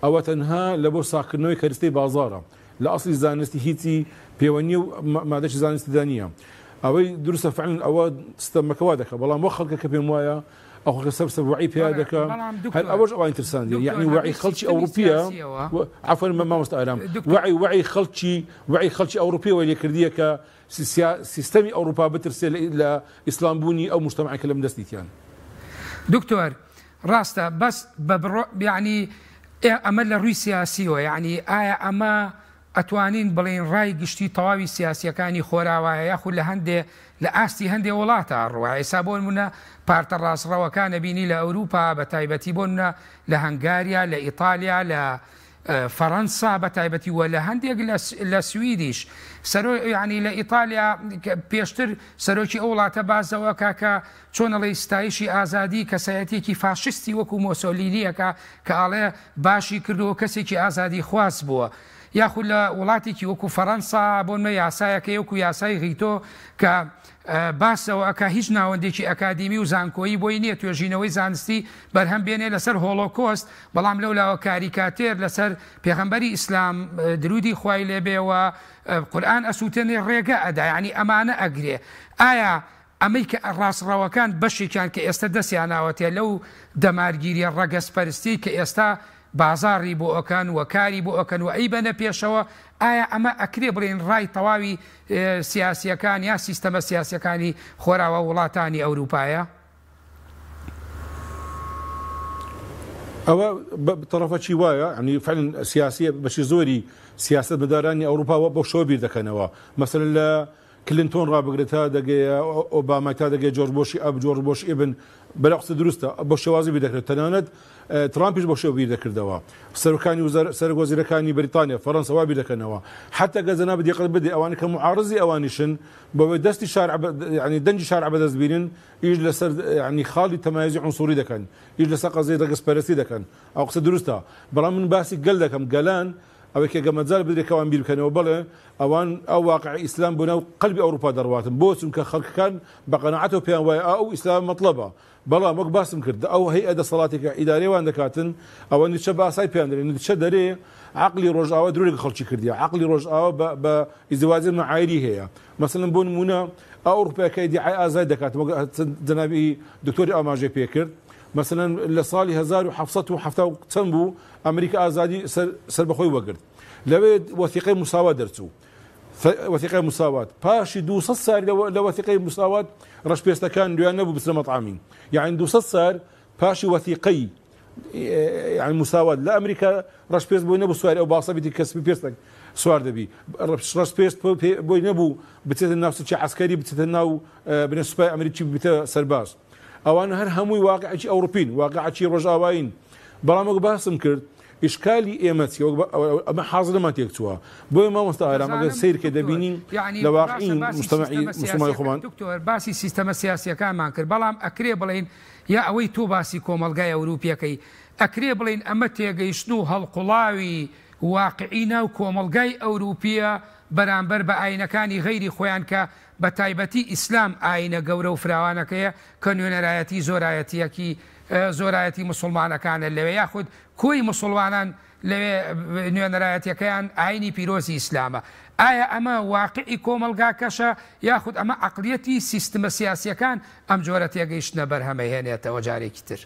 ئەوە تەنها لە بۆ ساغکردنەوەی کەرستەی بازاڕە لە ئەسڵی زانستی هیچی پێوەنیە و مادەشی زانستیدا نییە ئەوەی دروستە فعلا ئەوە ستەمەکە وا دەکا بەڵام وە خەڵکە کە پێم وایە ئەو خەڵکە سەر سەر وعی پیا دەکا هەر ئەوەش ئەوانی ترساندیە یعنی وعی خەڵکی ئەوروپیە عەفوەن مامۆستا ئارام وعی وعی خەڵکی وعی خەڵکی ئەوروپیەوە لێکردیە کە سیستەمی ئەوروپا بترسێ لە ئیسلام بوونی ئەو مجتەمعە کە لەم دەستی تیان. دکتۆر ڕاستە بەس بە بڕۆ یعنی ئەمە لە ڕووی سیاسیەوە یعنی ئایا ئەمە ئەتوانین بڵێین ڕای گشتی تەواوی سیاسیەکانی خۆراوایە یاخود لە هەندێ لە ئاستی هەندێ وڵاتە ئەڕوا ئێسا بۆ نمونە پارتە ڕاستڕەوەکان ئەبینی لە ئەوروپا بە تایبەتی بۆ نمونە لە هەنگاریا لە ئیتالیا لە فەرەنسا بە تایبەتی وە لە هەندێک لە سویدیش سەرۆ یعنی لە ئیتالیا پێشتر سەرۆکی ئەو وڵاتە بازەوە کاکە چۆن ئەڵێی ستایشی ئازادی کەسایەتیەکی فاشستی وەکو مۆسۆلینی ئەکا کە ئاڵێ باشی کردووە کەسێکی ئازادی خواز بووە یاخود لە وڵاتێکی وەکو فەرەنسا بۆنمە یاسایەکەی وەکو یاسای غیتۆ کە باسەوە ئەکا هیچ ناوەندێکی ئەکادیمی و زانکۆیی بۆی نییە توێژینەوەی زانستی بەرهەم بێنێ لەسەر هۆڵۆکۆست بەڵام لەولاوە کاریکاتێر لەسەر پێغەمبەری ئیسلام درودی خوای لێبێ و قورئان ئەسووتێنێ ڕێگە ئەدا یعنی ئەمانە ئەگرێ ئایا ئەمەی کە ڕاستڕەوەکان بەشێکیان کە ئێستا دەستیان ناوەتێ لەو دەمارگیریە ڕەگەزپەرستیەی کە ئێستا بازاڕی بۆ ئەکەن و کاری بۆ ئەکەن و ئەیبەنە پێشەوە، ئایا ئەمە ئەکرێ بڵێین ڕای تەواوی سیاسیەکان یا سیستەمە سیاسیەکانی خۆراوا و وڵاتانی ئەوروپایە؟ ئەوە تەڕەفەکی وایە یانی فعلا سیاسیە بەشی زۆری سیاسەتمەدارانی ئەوروپا بەو شێوە بیر دەکەنەوە مەسەلەن لە کلینتۆن ڕابگرە تا دەگەیە ئۆباما تا دەگەیە جۆرج بۆشی ئەب جۆرج بۆش ئیبن بەلا قسە دروستە بۆ شێوازی بیر دەکرێت تەنانەت ترامپیش بۆ شێوە بیر دەکردەوە سەرۆکانی وزار سەرۆک وەزیرەکانی بریتانیا فەرەنسا وا بیر دەکەنەوە حتا گەر جەنابت دیقەت بدەی ئەوانە کە معارزی ئەوانیشن بەوەی دەستی شارع یعنی دەنگی شارع بەدەست بینن ئیش لەسەر یعنی خاڵی تەمایزی عنصری دەکەن ئیش لەسەر قەزیەی ڕەگەزپەرستی دەکەن ئەو قسە دروستە بەڵام من باسی گەل دەکەم گەلان ئەوەی کە گەمەجار بدرێ کە ئەوان بیر بکەنەوە بەڵێ ئەوان ئەو واقعی ئیسلام بۆ ناو قەلبی ئەوروپا دەڕواتن بۆ چونکە خەڵکەکان بە قەناعەتەوە پێیان وایە ئا ئەو ئیسلام مەتڵەبە بەڵام وەک باسم کرد ئەو هەیئە دەسەڵاتێکە ئیدارەی وان دەکاتن ئەوە نیچە بە ئاسای پێیان دەرێ نیچە دەرێ عەقلی ڕۆژئاوا درۆی لەگەڵ خەڵکی کردیە عەقلی ڕۆژئاوا بە بە ئیزدواجی معایری هەیە مەسەلەن بۆ نموونە. ئەوروپا کە ئیدیعای ئازادی دەکات وەک جەنابی دکتۆری ئاماژەی پێکرد مەسەلەن لە ساڵی 1770 چەند بوو ئەمریکا ئازادی سەربەخۆی وەگرت لەوێ وەثیقەی مساوات دەرچوو وەثیقەی مساوات پاشی 200 سال لە وەثیقەی مساوات ڕەشپێستەکان لێیان نەبوو بچنە مەطعامی یعنی 200 سال پاشی وەثیقەی یعنی مساوات لە ئەمریکا ڕەشپێست بۆی نەبوو سواری ئەو باڵسە بیتی کە سپی پێستە سوار دەبی ڕەشپێست بۆی نەبوو بچێتە ناو سچی عسکەری بچێتە ناو بنە سوپای ئەمریکی ببێتە سەرباز ئەوان هەر هەمووی واقعی ئەوروپین واقعی ڕۆژئاوایین بەڵام وەک باسم کرد ئیشکالی ئێمە چیە وەک ئەمە حازرمان تێکچووە بۆیە مامۆستا ئارام ئەگەر دەزانم سەیر کە دکتۆر دەبینین یعنی لە باشە واقعی باسی مجتمعی سیستەمە مسلمانی سیاسیەکە خۆمان دکتۆر باسی سیستەمە سیاسیەکانمان کرد بەڵام ئەکرێ بڵێین یا ئەوەی تۆ باسی کۆمەڵگای ئەوروپیەکەی ئەکرێ بڵێین ئەمە تێگەیشتن و هەڵقوڵاوی واقعی ناو کۆمەڵگای ئەوروپیە بەرامبەر بە ئاینەکانی غەیری خۆیان کە بە تایبەتی ئیسلام ئاینە گەورە و فراوانەکەیە کە نوێنەرایەتی زۆرایەتیەکی زۆرایەتی موسوڵمانەکانە لەوێ یاخود کۆی موسوڵمانان لەوێ نوێنەرایەتیەکەیان ئاینی پیرۆزی ئیسلامە ئایا ئەمە واقعی کۆمەڵگاکەشە یاخود ئەمە عەقڵیەتی سیستمە سیاسیەکان ئەم جۆرە تێگەیشتنە بەرهەمەهێنێتەوە جارێکی تر؟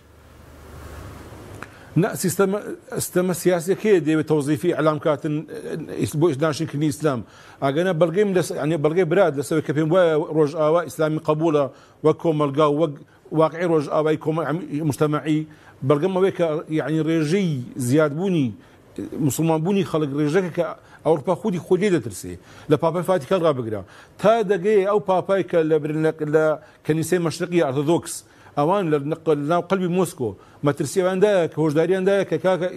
نا سیستەمە ستەمە سیاسیەکەیە دەیەوێت تەوزیفی ئیعلام کاتن بۆ ناشرینکردنی ئیسلام ئەگەنا بەڵگەیم لەس یعنی بەڵگەی برات لەسەر کە پێم وایە ڕۆژئاوا ئیسلامی قبوڵە وەک کۆمەڵگا و وەک واقعی ڕۆژئاوای کۆمەڵ مجتەمەعی بەڵگەم ئەوەیە کە یعنی ڕێژەی زیادبوونی مسلمان بوونی خەڵک ڕێژەکە کە ئەوروپا خودی خۆی لێ دەترسێ لە پاپای فاتیکان ڕابگرە تا دەگەیە ئەو پاپای کە لە لە کەنیسەی مەشرقی ئەرتۆدۆکس ئەوان لە ناو قەلبی مۆسکۆ مەترسی ئەویان دایە کە هۆشداریان دایە کە کاکە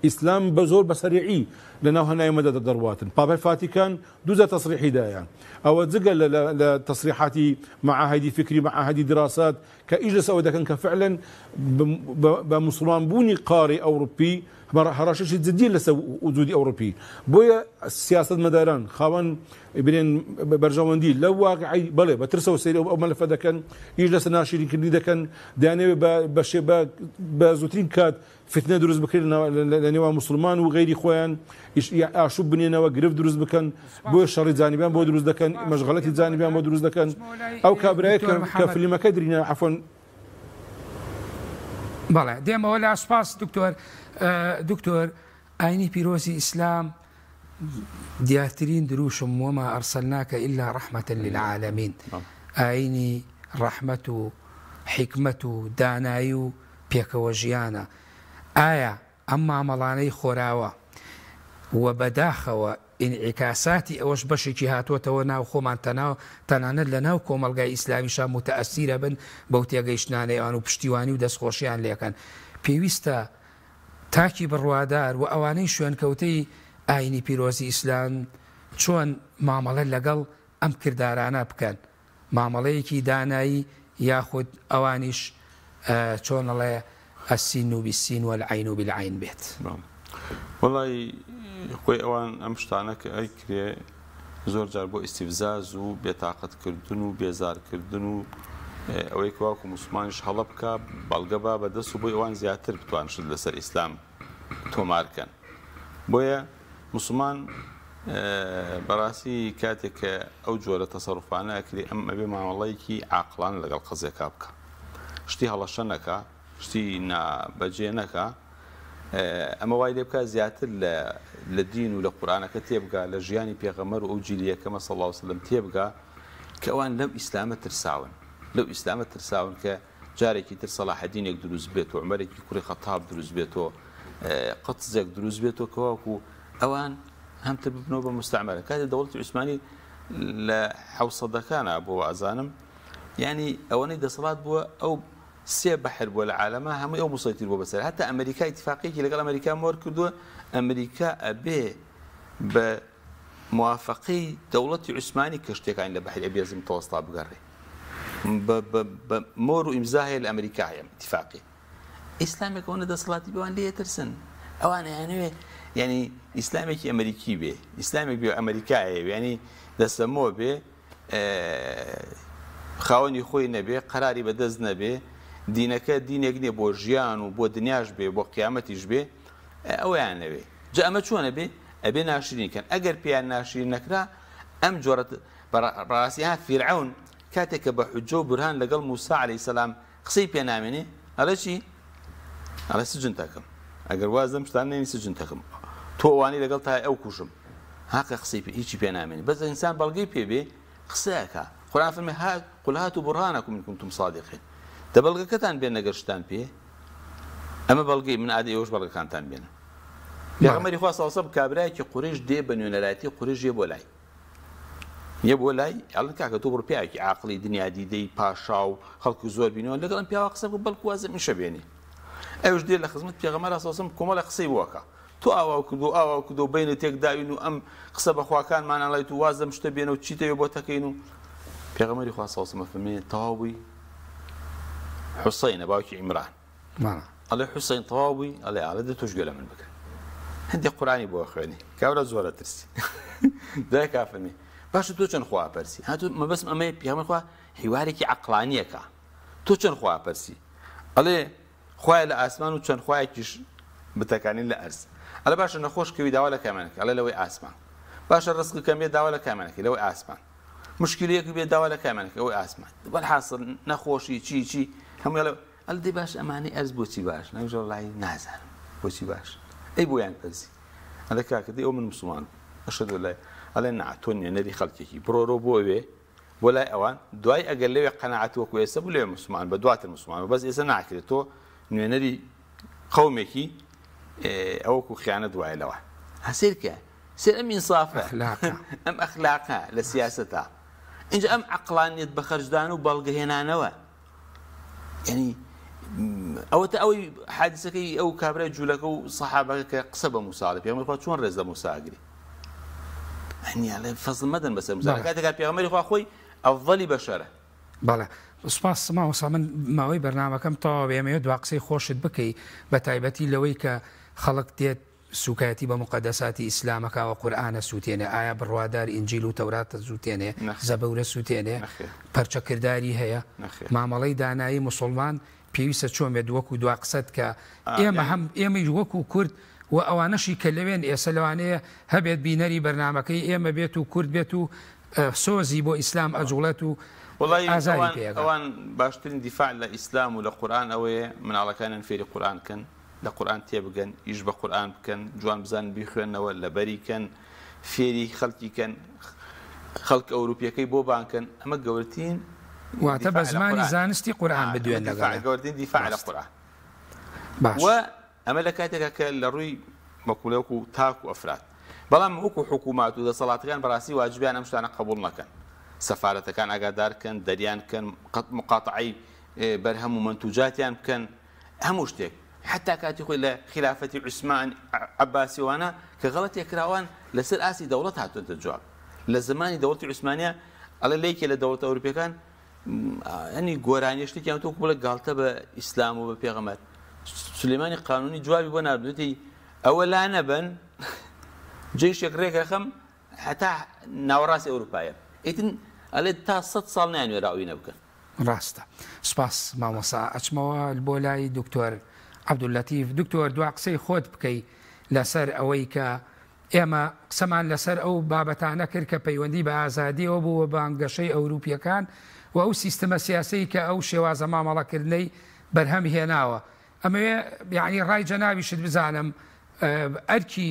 ئیسلام بە زۆر بە سەریعی لە ناو هەنای مەدا دەڕواتن. پاپای فاتیکان دووجار تەسریحی دایە. ئەوە جگە لە لە تەسریحاتی مەعاهیدی فیکری مەعاهیدی دراسات کە ئیش لەسەر ئەوە دەکەن کە فعلەن بە موسڵمان بوونی قارەی ئەوروپی هەڕەشەشی جدیە لەسەر وجودی ئەوروپی. بۆیە سیاسەتمەداران خاوەن برێن بەرژەوەندی لەو واقعی بەڵێ بە ترسەوە سەیری ئەو مەلەفە دەکەن، ئیش لەسەر ناشیرینکردنی دەکەن، دەیانەوێت بە زووترین کات فتنە دروست بکرێت لە نێوان موسڵمان و غەیری خۆیان، ئاشوب بنێنەوە، گرفت دروست بکەن، بۆیە شەڕی جانبیان بۆ دروست دەکەن، مەشغەلەتی جانبیان بۆ دروست دەکەن. ئەو کابرایە کە فلیمەکە درینە، عەفوەن. بەڵێ دێمەوە لا سوپاس دکتۆر. دکتۆر ئاینی پیرۆزی ئیسلام دیارترین دروشم وما ارسلناک الا رحمە للعالمین ئاینی ڕەحمەت و حیکمەت و دانایی و پێکەوە ژیانە ئایا ئەم مامەڵانەی خۆراوە و بەداخەوە ئینعیکاساتی ئەوەش بەشێکی هاتووەتەوە ناو خۆمان تەناو تەنانەت لە ناو کۆمەڵگای ئیسلامیشا موتەئەسیرەبن بەو تێگەیشتنانەی ئەوان و پشتیوانی و دەستخۆشیان لێکەن پێویستە تاکی بڕوادار و ئەوانەی شوێنکەوتەی ئاینی پیرۆزی ئیسلام چۆن مامەڵە لەگەڵ ئەم کردارانە بکەن مامەڵەیەکی دانایی یاخود ئەوانیش چۆن ئەڵێ السن بالسن والعین بالعین بێت. وەڵای خۆی ئەوان ئەم شتانە کە ئەیکرێ زۆر جار بۆ ئیستیفزاز و بێتاقەت کردن و بێزار کردن و ئەوەی کە واکو موسڵمانیش هەڵە بکا بەڵگە با بە دەست و بۆی ئەوان زیاتر بتوان شت لەسەر ئیسلام تۆمار کەن بۆیە موسڵمان بەڕاستی کاتێک کە ئەو جۆرە تەسەروفانە ئەکرێ ئەم ئەبێ مامەڵەیەکی عاقڵانە لەگەڵ قەزیەکە بکا شتی هەڵەشە نەکا شتی نا بەجێ نەکا ئەمە وای لێ بکا زیاتر لە لە دین و لە قورئانەکە تێبگا لە ژیانی پێغەمبەر و ئەو جیلی یەکەمە صلی اللە علیە وسلم تێبگا کە ئەوان لەو ئیسلامە ترساون لەو ئیسلامە ترساون کە جارێکی تر سەلاحەدینێک دروست بێت و عومەرێکی کوڕی خەتاب دروست بێت و قەتزێک دروست بێت و کەواکو ئەوان هەمتر ببنەوە بە مستعمرە کاتێ دەوڵەتی عوسمانی لە حوسەدەکانە بۆ ئازانم یعنی ئەوەنەی دەسەڵات بووە ئەو سێ بەحر بووە لە عالەما هەمووی ئەو موسەیتیر بووە بەسەر هەتا ئەمریکا ئیتیفاقیەکی لەگەڵ ئەمریکا مۆر کردووە ئەمریکا ئەبێ بە موافقەی دەوڵەتی عوسمانی کەشتیەکانی لە بەحری ئەبیەزی متەوەستا بگەڕێ بە مۆر و ئیمزا هەیە لە ئەمریکا هەیە ئیتیفاقی ئیسلامێک ئەوەنە دەسەڵاتی بەوان لێ ترسن ئەوان ئەیانەوێ یعنی ئیسلامێکی ئەمریکی بێ ئیسلامێک بێ ئەمریکایە یعنی دەسەمۆ بێ خاوەنی خۆی نەبێ، قەراری بە دەست نەبێ، دینەکە دینێک نیە بۆ ژیان و بۆ دنیاش بێ، بۆ قیامەتیش بێ، ئەوەیان نەوێ. جا ئەمە چۆن ئەبێ؟ ئەبێ ناشرین کەن. ئەگەر پێیان ناشرین نەکرا، ئەم جۆرە بەڕاستی ها فیرعەون کاتێک کە بە حوججە و بورهان لەگەڵ موسا عەلەیهی سەلام قسەی پێ نامێنێ ئەڵێ چی؟ ئەڵێ سجن تەکەم ئەگەر واز لەم شتانە نێنی سجن تەکەم تۆ ئەوانەی لەگەڵ تای ئەو کوژم هاقە قسەی پێ هیچی پێ نامێنێ بەس ئینسان بەڵگەی پێ بێ قسەکە قورآن فەرمی هات قل هاتوا برهانكم إن كنتم صادقين دە بەڵگەکەتان بێن ئەگەر شتان پێ ئەمە بەڵگەی من ئادە ئێوەش بەڵگەکانتان بێنن پێغەمبەری خوا صلی الله علیه و سلم کابرایەکی قورەیش دێ بە نوێنەرایەتی قورەیش یە بۆ لای یە بۆ لای ئەڵێن کاکە تۆ بڕۆ پیاوێکی عاقڵی دنیا دیدەی پاشا و خەڵکی زۆر بینەوە لەگەڵ ئەم پیاوە قسە بکە بەڵکو وازم ئیشە بێنی ئەوش دێ لە خزمەت پێغەمبەر صلی الله علیه و سلم کۆمەڵە قسەی بۆ ئەکا تۆ ئاوا کردو ئاوا کردو بینە تێک داوین و ئەم قسە بەخواکانمان ئەڵێت و واز لەم شتە بێنە و چیتەوێ بۆ تەکەین و پێغەمبەری خوا صلی الله علیه و سلم فەرمی تەواو بووی حوسەینە باوکی عیمران ئەڵێ حوسەین تەواو بووی؟ ئەڵێ ئاڵێ دە تۆش گوێ لە من بگرە. هەندێک قورئانی بۆ خوێنی کابرا زۆرە ترسی دوای کافەمی باشە تۆ چەند خوا پەرسی هاتوو مەبەستم ئەمەیە پێغەمبەر خوا حیوارێکی عەقڵانیەکە تۆ چەند خوا پەرسی ئەڵێ خوایە لە ئاسمان و چەند خوایەکیش بتەکانی لە ئەرز ئەڵێ باشە نەخۆش کەوی داوا لە کامیانەکە ئەڵێ لەوەی ئاسمان باشە ڕزق کەم بێ داوا لە کامیانەکە لەوەی ئاسمان مشکلەیەک بێ داوا لە کامیانەکە ئەوەی ئاسمان وەلحاصل نەخۆشی چی چی هەموو ئەڵێ ئەڵێ دەی باش ئەمانەی ئەرز بۆچی باش نەویش وەڵی نازانم بۆچی باش ئەی بۆیان پرسی ئەڵێ کاکە دەی ئەو من مسلمان ئەشهد لا ئەڵێ نا تۆ نوێنەری خەڵکێکی بڕۆرۆ بۆ ئەوێ بۆ لای ئەوان دوای ئەگەر لەوێ قەناعەت وەکو ئێستا بوو لەوێ مسلمان بە دواتر مسلمان بە بەس ئێستا ناکرێت تۆ نوێنەری قەومێکی ئەوەکو خیانەت وایە لەوە هەسێرکە سێر ئەم ئینسافە ئەم ئەخلاقە لە سیاسەتا اینجا ئەم عەقڵانیەت بە خەرجدان و بەڵگەهێنانەوە یعنی ئەوەتە ئەوەی حادیسەکەی ئەو کابرای جوولەکە و سەحابەکە کە قسە بە موسا ئەڵێ پێغەمبەری خوا چۆن ڕێز لە موسا ئەگری یعنی ئەڵێ فەزڵ مەدەن بەسەر موسا کاتێک پێغەمبەری خوا خۆی ئەفضەلی بەشەرە. بەڵێ سوپاس مامۆستا من ماوەی بەرنامەکەم تەواو ئەمەوێت دوا قسەی خۆشت بکەی بە تایبەتی لەوەی کە خەڵک دێت سوکایەتی بە موقەدەساتی ئیسلام ئەکا و قورئان ئەسوتێنێ ئایا بڕوادار ئینجیل و تەورات ئەسوتێنێ زەبور ئەسوتێنێ پەرچە کرداری هەیە مامەڵەی دانایی موسوڵمان پێویستە چۆن بێت وەکو دوا قسەت کە ئێمە هەم ئێمەیش وەکو کورد و ئەوانەشی کە لەوێن ئێسە لەوانەیە هەبێت بینەری بەرنامەکەی ئێمە بێت و کورد بێت و سۆزی بۆ ئیسلام ئەجوڵێت و ئازاری پێ ئەگات. ئەوان باشترین دیفاع لە ئیسلام و لە قورئان ئەوەیە مناڵەکانیان فێری قورئان کەن لە قورئان تێبگەن، ئیش بە قورئان بکەن، جوان بزانن بیخوێننەوە، لەبەری کەن، فێری خەڵکی کەن، خەڵک ئەوروپیەکەی بۆ بانگ کەن، ئەمە گەورەترین واتە بە زمانی زانستی قورئان بدوێن لەگەڵیان. گەورەترین دیفاع لە قورئان. باش. و ئەمە لە کاتێکا کە لە ڕووی مەکوڵێ وەکو تاک و ئەفراد. بەڵام وەکو حکوومات و دەسەڵاتەکان بەڕاستی واجبیان ئەم شتانە قبوڵ نەکەن. سەفارەتەکان ئاگادار کەن، دەریان کەن، مقاتەعەی بەرهەم و مەنتوجاتیان بکەن. هەموو شتێک حەتا کاتی خۆی لە خیلافەتی عوسمان عەباسی وانە کە غەڵەتێک کراوان لەسەر ئاستی دەوڵەت هاتوونەتە جواب لە زمانی دەوڵەتی عوسمانیا ئەڵێ لە یەکێ لە دەوڵەتە ئەوروپیەکان ینی گۆرانیە شتێکیان تۆ بڵێ گاڵتە بە ئیسلام و بە پێغەمبەر سلێمانی قانونی جوابی بۆ ناردوێتی ئەوە لا نەبن جێشێک ڕێکەخەم هەتا ناوەڕاستی ئەوروپایە ئیتن ئەڵێ تا سە ساڵ نیانوێرا ئەوی نەبکەن ڕاستە سوپاس مامۆستا ئەچمەوە بۆ لای دکتۆر عەبدوللەتیف دکتۆر دوا قسەی خۆت بکەی لەسەر ئەوەی کە ئێمە قسەمان لەسەر ئەو بابەتانە کرد کە پەیوەندی بە ئازادیەوە بوو و بانگەشەی ئەوروپیەکان و ئەو سیستمە سیاسەی کە ئەو شێوازە مامەڵەکردنەی بەرهەم هێناوە ئەمەوێ یعنی ڕای جەنابیشت بزانم ئەرکی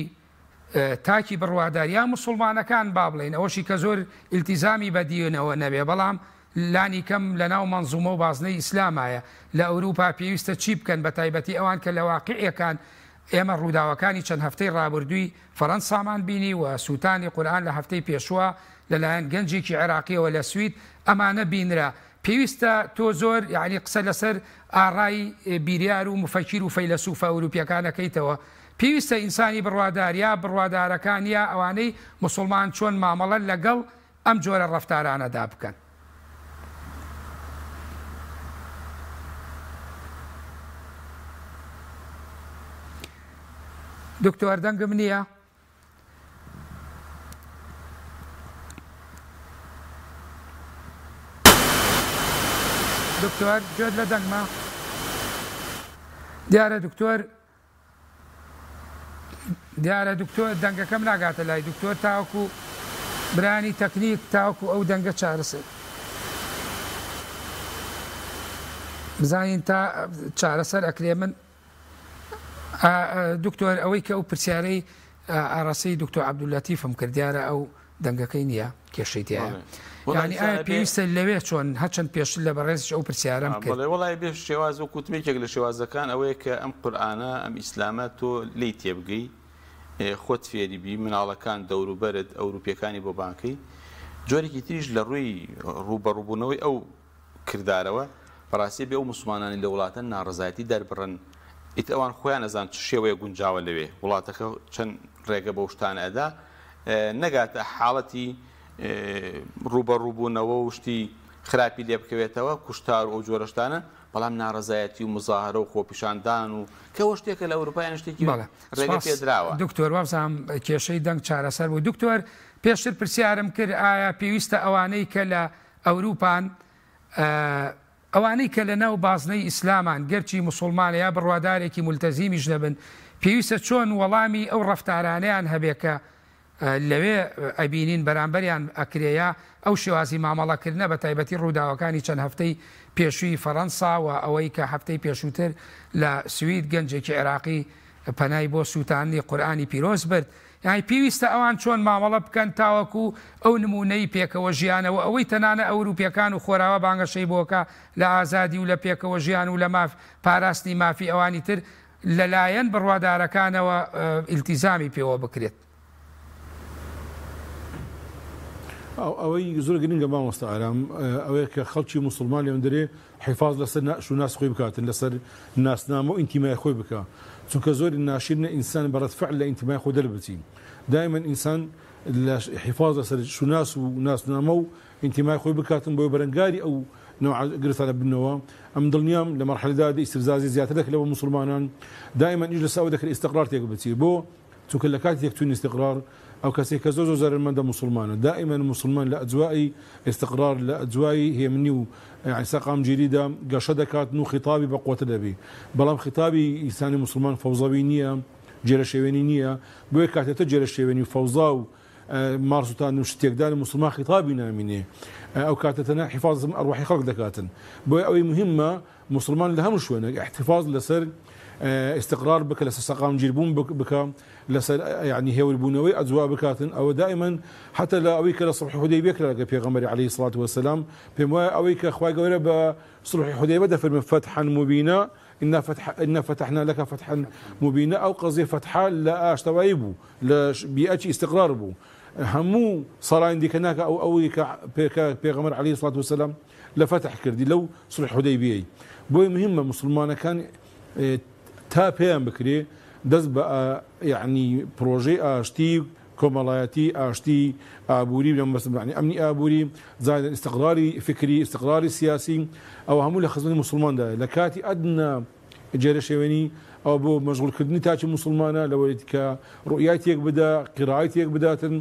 تاکی بڕوادار یا موسوڵمانەکان با بڵێین ئەوەشی کە زۆر ئیلتیزامی بە دینەوە نەبێ بەڵام لانی کەم لە ناو مەنزومە و بازنەی ئیسلامایە لە ئەوروپا پێویستە چی بکەن بە تایبەتی ئەوان کە لە واقیعەکان ئێمە ڕووداوەکانی چەند هەفتەی ڕابردووی فەرەنسامان بینی و سووتانی قورئان لە هەفتەی پێشووە لەلایەن گەنجێکی عێراقیەوە لە سوید ئەمانە بینرا پێویستە تۆ زۆر یانی قسە لەسەر ئاڕای بیریار و موفەکیر و فەیلەسوفە ئەوروپیەکان ئەکەیتەوە پێویستە ئینسانی بڕوادار یا بڕوادارەکان یا ئەوانەی موسوڵمان چۆن مامەڵە لەگەڵ ئەم جۆرە ڕەفتارانەدا بکەن. دکتۆر دەنگم نییە؟ دکتۆر گوێت لە دەنگمە؟ دیارە دکتۆر دیارە دکتۆر دەنگەکەم ناگاتە لای دکتۆر تاوەکو برانی تەکنیک تاوەکو ئەو دەنگە چارەسەر. بزانین تا چارەسەر ئەکرێ. من دکتۆر ئەوەی کە ئەو پرسیارەی ئاراستەی دکتۆر عەبدوللەتیفم کرد، دیارە ئەو دەنگەکەی نییە، کێشەی تایە. یعنی ئایا پێویستە لەوێ چۆن، هەرچەند پێشتر لە بەڕێزیش ئەو پرسیارەم کرد. بەڵێ وەڵای بێ شێواز وەکو وتم یەکێک لە شێوازەکان ئەوەیە کە ئەم قورئانە ئەم ئیسلامە تۆ لێی تێبگەی، خۆت فێری بی، مناڵەکان دەوروبەرت ئەوروپیەکانی بۆ بانکەی، جۆرێکی تریش لە ڕووی ڕووبەڕووبوونەوەی ئەو کردارەوە بەڕاستی بێ ئەو موسڵمانانی لە وڵاتەن ناڕەزایەتی دەربڕن، ئیتر ئەوان خۆیان ئەزان چ شێوەیەک گونجاوە لەوێ، وڵاتەکە چەند ڕێگە بەو شتانە ئەدا نەگاتە حاڵەتی ڕووبەڕووبوونەوە و شتی خراپی لێ بکەوێتەوە، کوشتار و ئەو جۆرە شتانە، بەڵام ناڕەزایەتی و مزاهرە و خۆپیشاندان و کە ئەوە شتێکە لە ئەوروپا یان شتێکی بەڵێ ڕێگە سپاس پێدراوە. دکتۆر، وابزانم کێشەی دەنگ چارەسەر بوو. دکتۆر پێشتر پرسیارم کرد ئایا پێویستە ئەوانەی کە لە ئەوروپان ئەوانەی کە لە ناو بازنەی ئیسلامان گەرچی موسوڵمانە یا بڕوادارێکی مولتەزیمیش نەبن پێویستە چۆن وەڵامی ئەو ڕەفتارانەیان هەبێ کە لەوێ ئەبینین بەرامبەریان ئەکرێ یا ئەو شێوازی مامەڵەکردنە بە تایبەتی ڕووداوەکانی چەند هەفتەی پێشووی فەرەنسا و ئەوەی کە هەفتەی پێشووتر لە سوید گەنجێکی عێراقی پەنای بۆ سووتاندنی قورئانی پیرۆز برد یانی پیویستە ئەوان چۆن مامەڵە بکەن تاوەکو ئەو نموونەی پێکەوە ژیانە و ئەوەی تەنانە ئەوروپیەکان و خۆراوا بانگەشەی بۆکا لە ئازادی و لە پێکەوە ژیان و لە ماف پاراستنی مافی ئەوانی تر لە لایەن بڕوادارەکانەوە ئیلتیزامی پێوە بکرێت. ئەوەی زۆر گرنگە مامۆستا ئارام ئەوەیە کە خەڵکی موسڵمان لێم دەرێ حیفاز لەسەر شوناس خۆی بکاتن، لەسەر ناسنامە و ئینتیمای خۆی بکا، چونکە زۆر ناشرینە ئینسان بە ڕەد فعل لە ئینتیمای خۆی دەربچی. دائیمەن ئینسان لە حیفاز لەسەر شوناس و ناسنامە و ئینتیمای خۆی بکاتن بۆی بەرەنگاری ئەو نوع گرفتانە بنەوە. ئەم دڵنیام لە مەرحەلەدا ئیستفزازی زیاتر دەکرێت بۆ موسڵمانان، دائیمەن ئیش لەسەر ئەوە دەکرێت ئیستقرار تێک بچی. بۆ چونکە لە کاتی تێکچوونی ئیستقرار ئەو کەسەی کە زۆر زۆر زەرەرمەندە موسڵمانە. دائیمەن موسڵمان لە ئەجوای ئیستقرار، لە ئەجوای هێمنی و یعنی سەقامگیریدا گەشە دەکاتن و خیتابی بە قوتر دەبی. بەڵام خیتابی ئینسانی موسڵمان فەوزەوی نییە، جێرەشێوێنی نییە. بۆیە کاتێتە جێرەشێوێنی و فەوزا و ماڵ سووتاندن و شتێکدان موسڵمان خیتابی نامینێ، ئەو کاتە تەنها حیفاظ ئەرواحی خەڵک دەکاتن. بۆیە ئەوەی مهمە موسڵمان لە هەموو شوێنێک احتفاظ لەسەر استقرار بکە، لەسەر سەقامگیربوون بکە، لەسەر یعنی هێوربوونەوەی ئەجوا بکاتن. ئەوە دائما حتى لە ئەوەی کە لە صلح حودەیبیە کرا لەگەڵ پێغەمبەری عەلەیهی سڵات وەسەلام، پێم وایە ئەوەی کە خوای گەورە بە صلح حودەیبە دەفەرمێ فتحا مبینا، إنا فتحنا لك فتحا مبینا، ئەو قەزیە فەتحە لە ئاشتەوایی بوو، لە بیئەتی ئیستقرار بوو. هەموو سەڵاین دیکە ناکە ئەو ئەوەی کە پێغەمبەر عەلەیهی سڵات وەسەلام لە فەتح کردی لەو صلح حودەیبیەی. بۆیە مهمە موسڵمانەکان تا پێیان بکرێ دەست بە یعنی پرۆژەی ئاشتی کۆمەڵایەتی، ئاشتی ئابووری، یعنی ئەمنی ئابووری، زایدن ئیستقراری فکری، ئیستقراری سیاسی، ئەوە هەموو لە خزمەتی موسڵماندایە. لە کاتی ئەدنا جێرەشێوێنی ئەوە بۆ مەشغولکردنی تاکی موسڵمانە لەوەی کە ڕوئیای تێک بدا، قیرای تێک بداتن،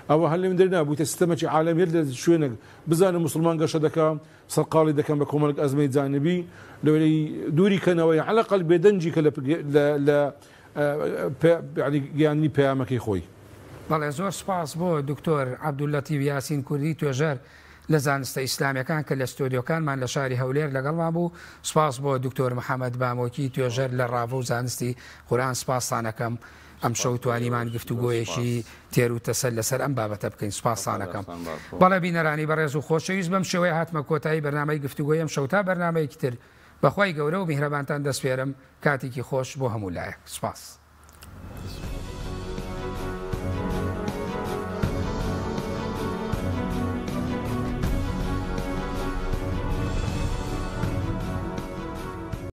ئەوە هەر لەم دەر نابوویتە سیستەمێکی عالەمیەت لە شوێنێک بزانە موسڵمان گەشە دەکا، سەرقاڵی دەکەن بە کۆمەڵێک ئەزمەی جانبی لەوەی دووری کەنەوە، یان عەلەقەل بێدەنگی کە لە گەیاندنی پەیامەکەی خۆی. بەڵێ زۆر سوپاس بۆ دکتۆر عەبدوللەتیف یاسین کوردی توێژەر لە زانستە ئیسلامیەکان کە لە ستۆدیۆکانمان لە شاری هەولێر لەگەڵمان بوو، سوپاس بۆ دکتۆر محەمەد بامۆکی توێژەر لە ڕاڤە و زانستی قورئان، سوپاستان ئەکەم ئەمشەو توانیمان گفتوگۆیەکی تێر و تەسەل لەسەر ئەم بابەتە بکەین، سوپاستان ئەکەم. بەڵێ بینەرانی بەڕێز و خۆشەویست بەم شێوەیە هاتمە کۆتایی بەرنامەی گفتوگۆی ئەمشەو تا بەرنامەیەکی تر بەخوای گەورە و میهرەبانتان دەسپێرم، کاتێکی خۆش بۆ هەموو لایەک. سوپاس.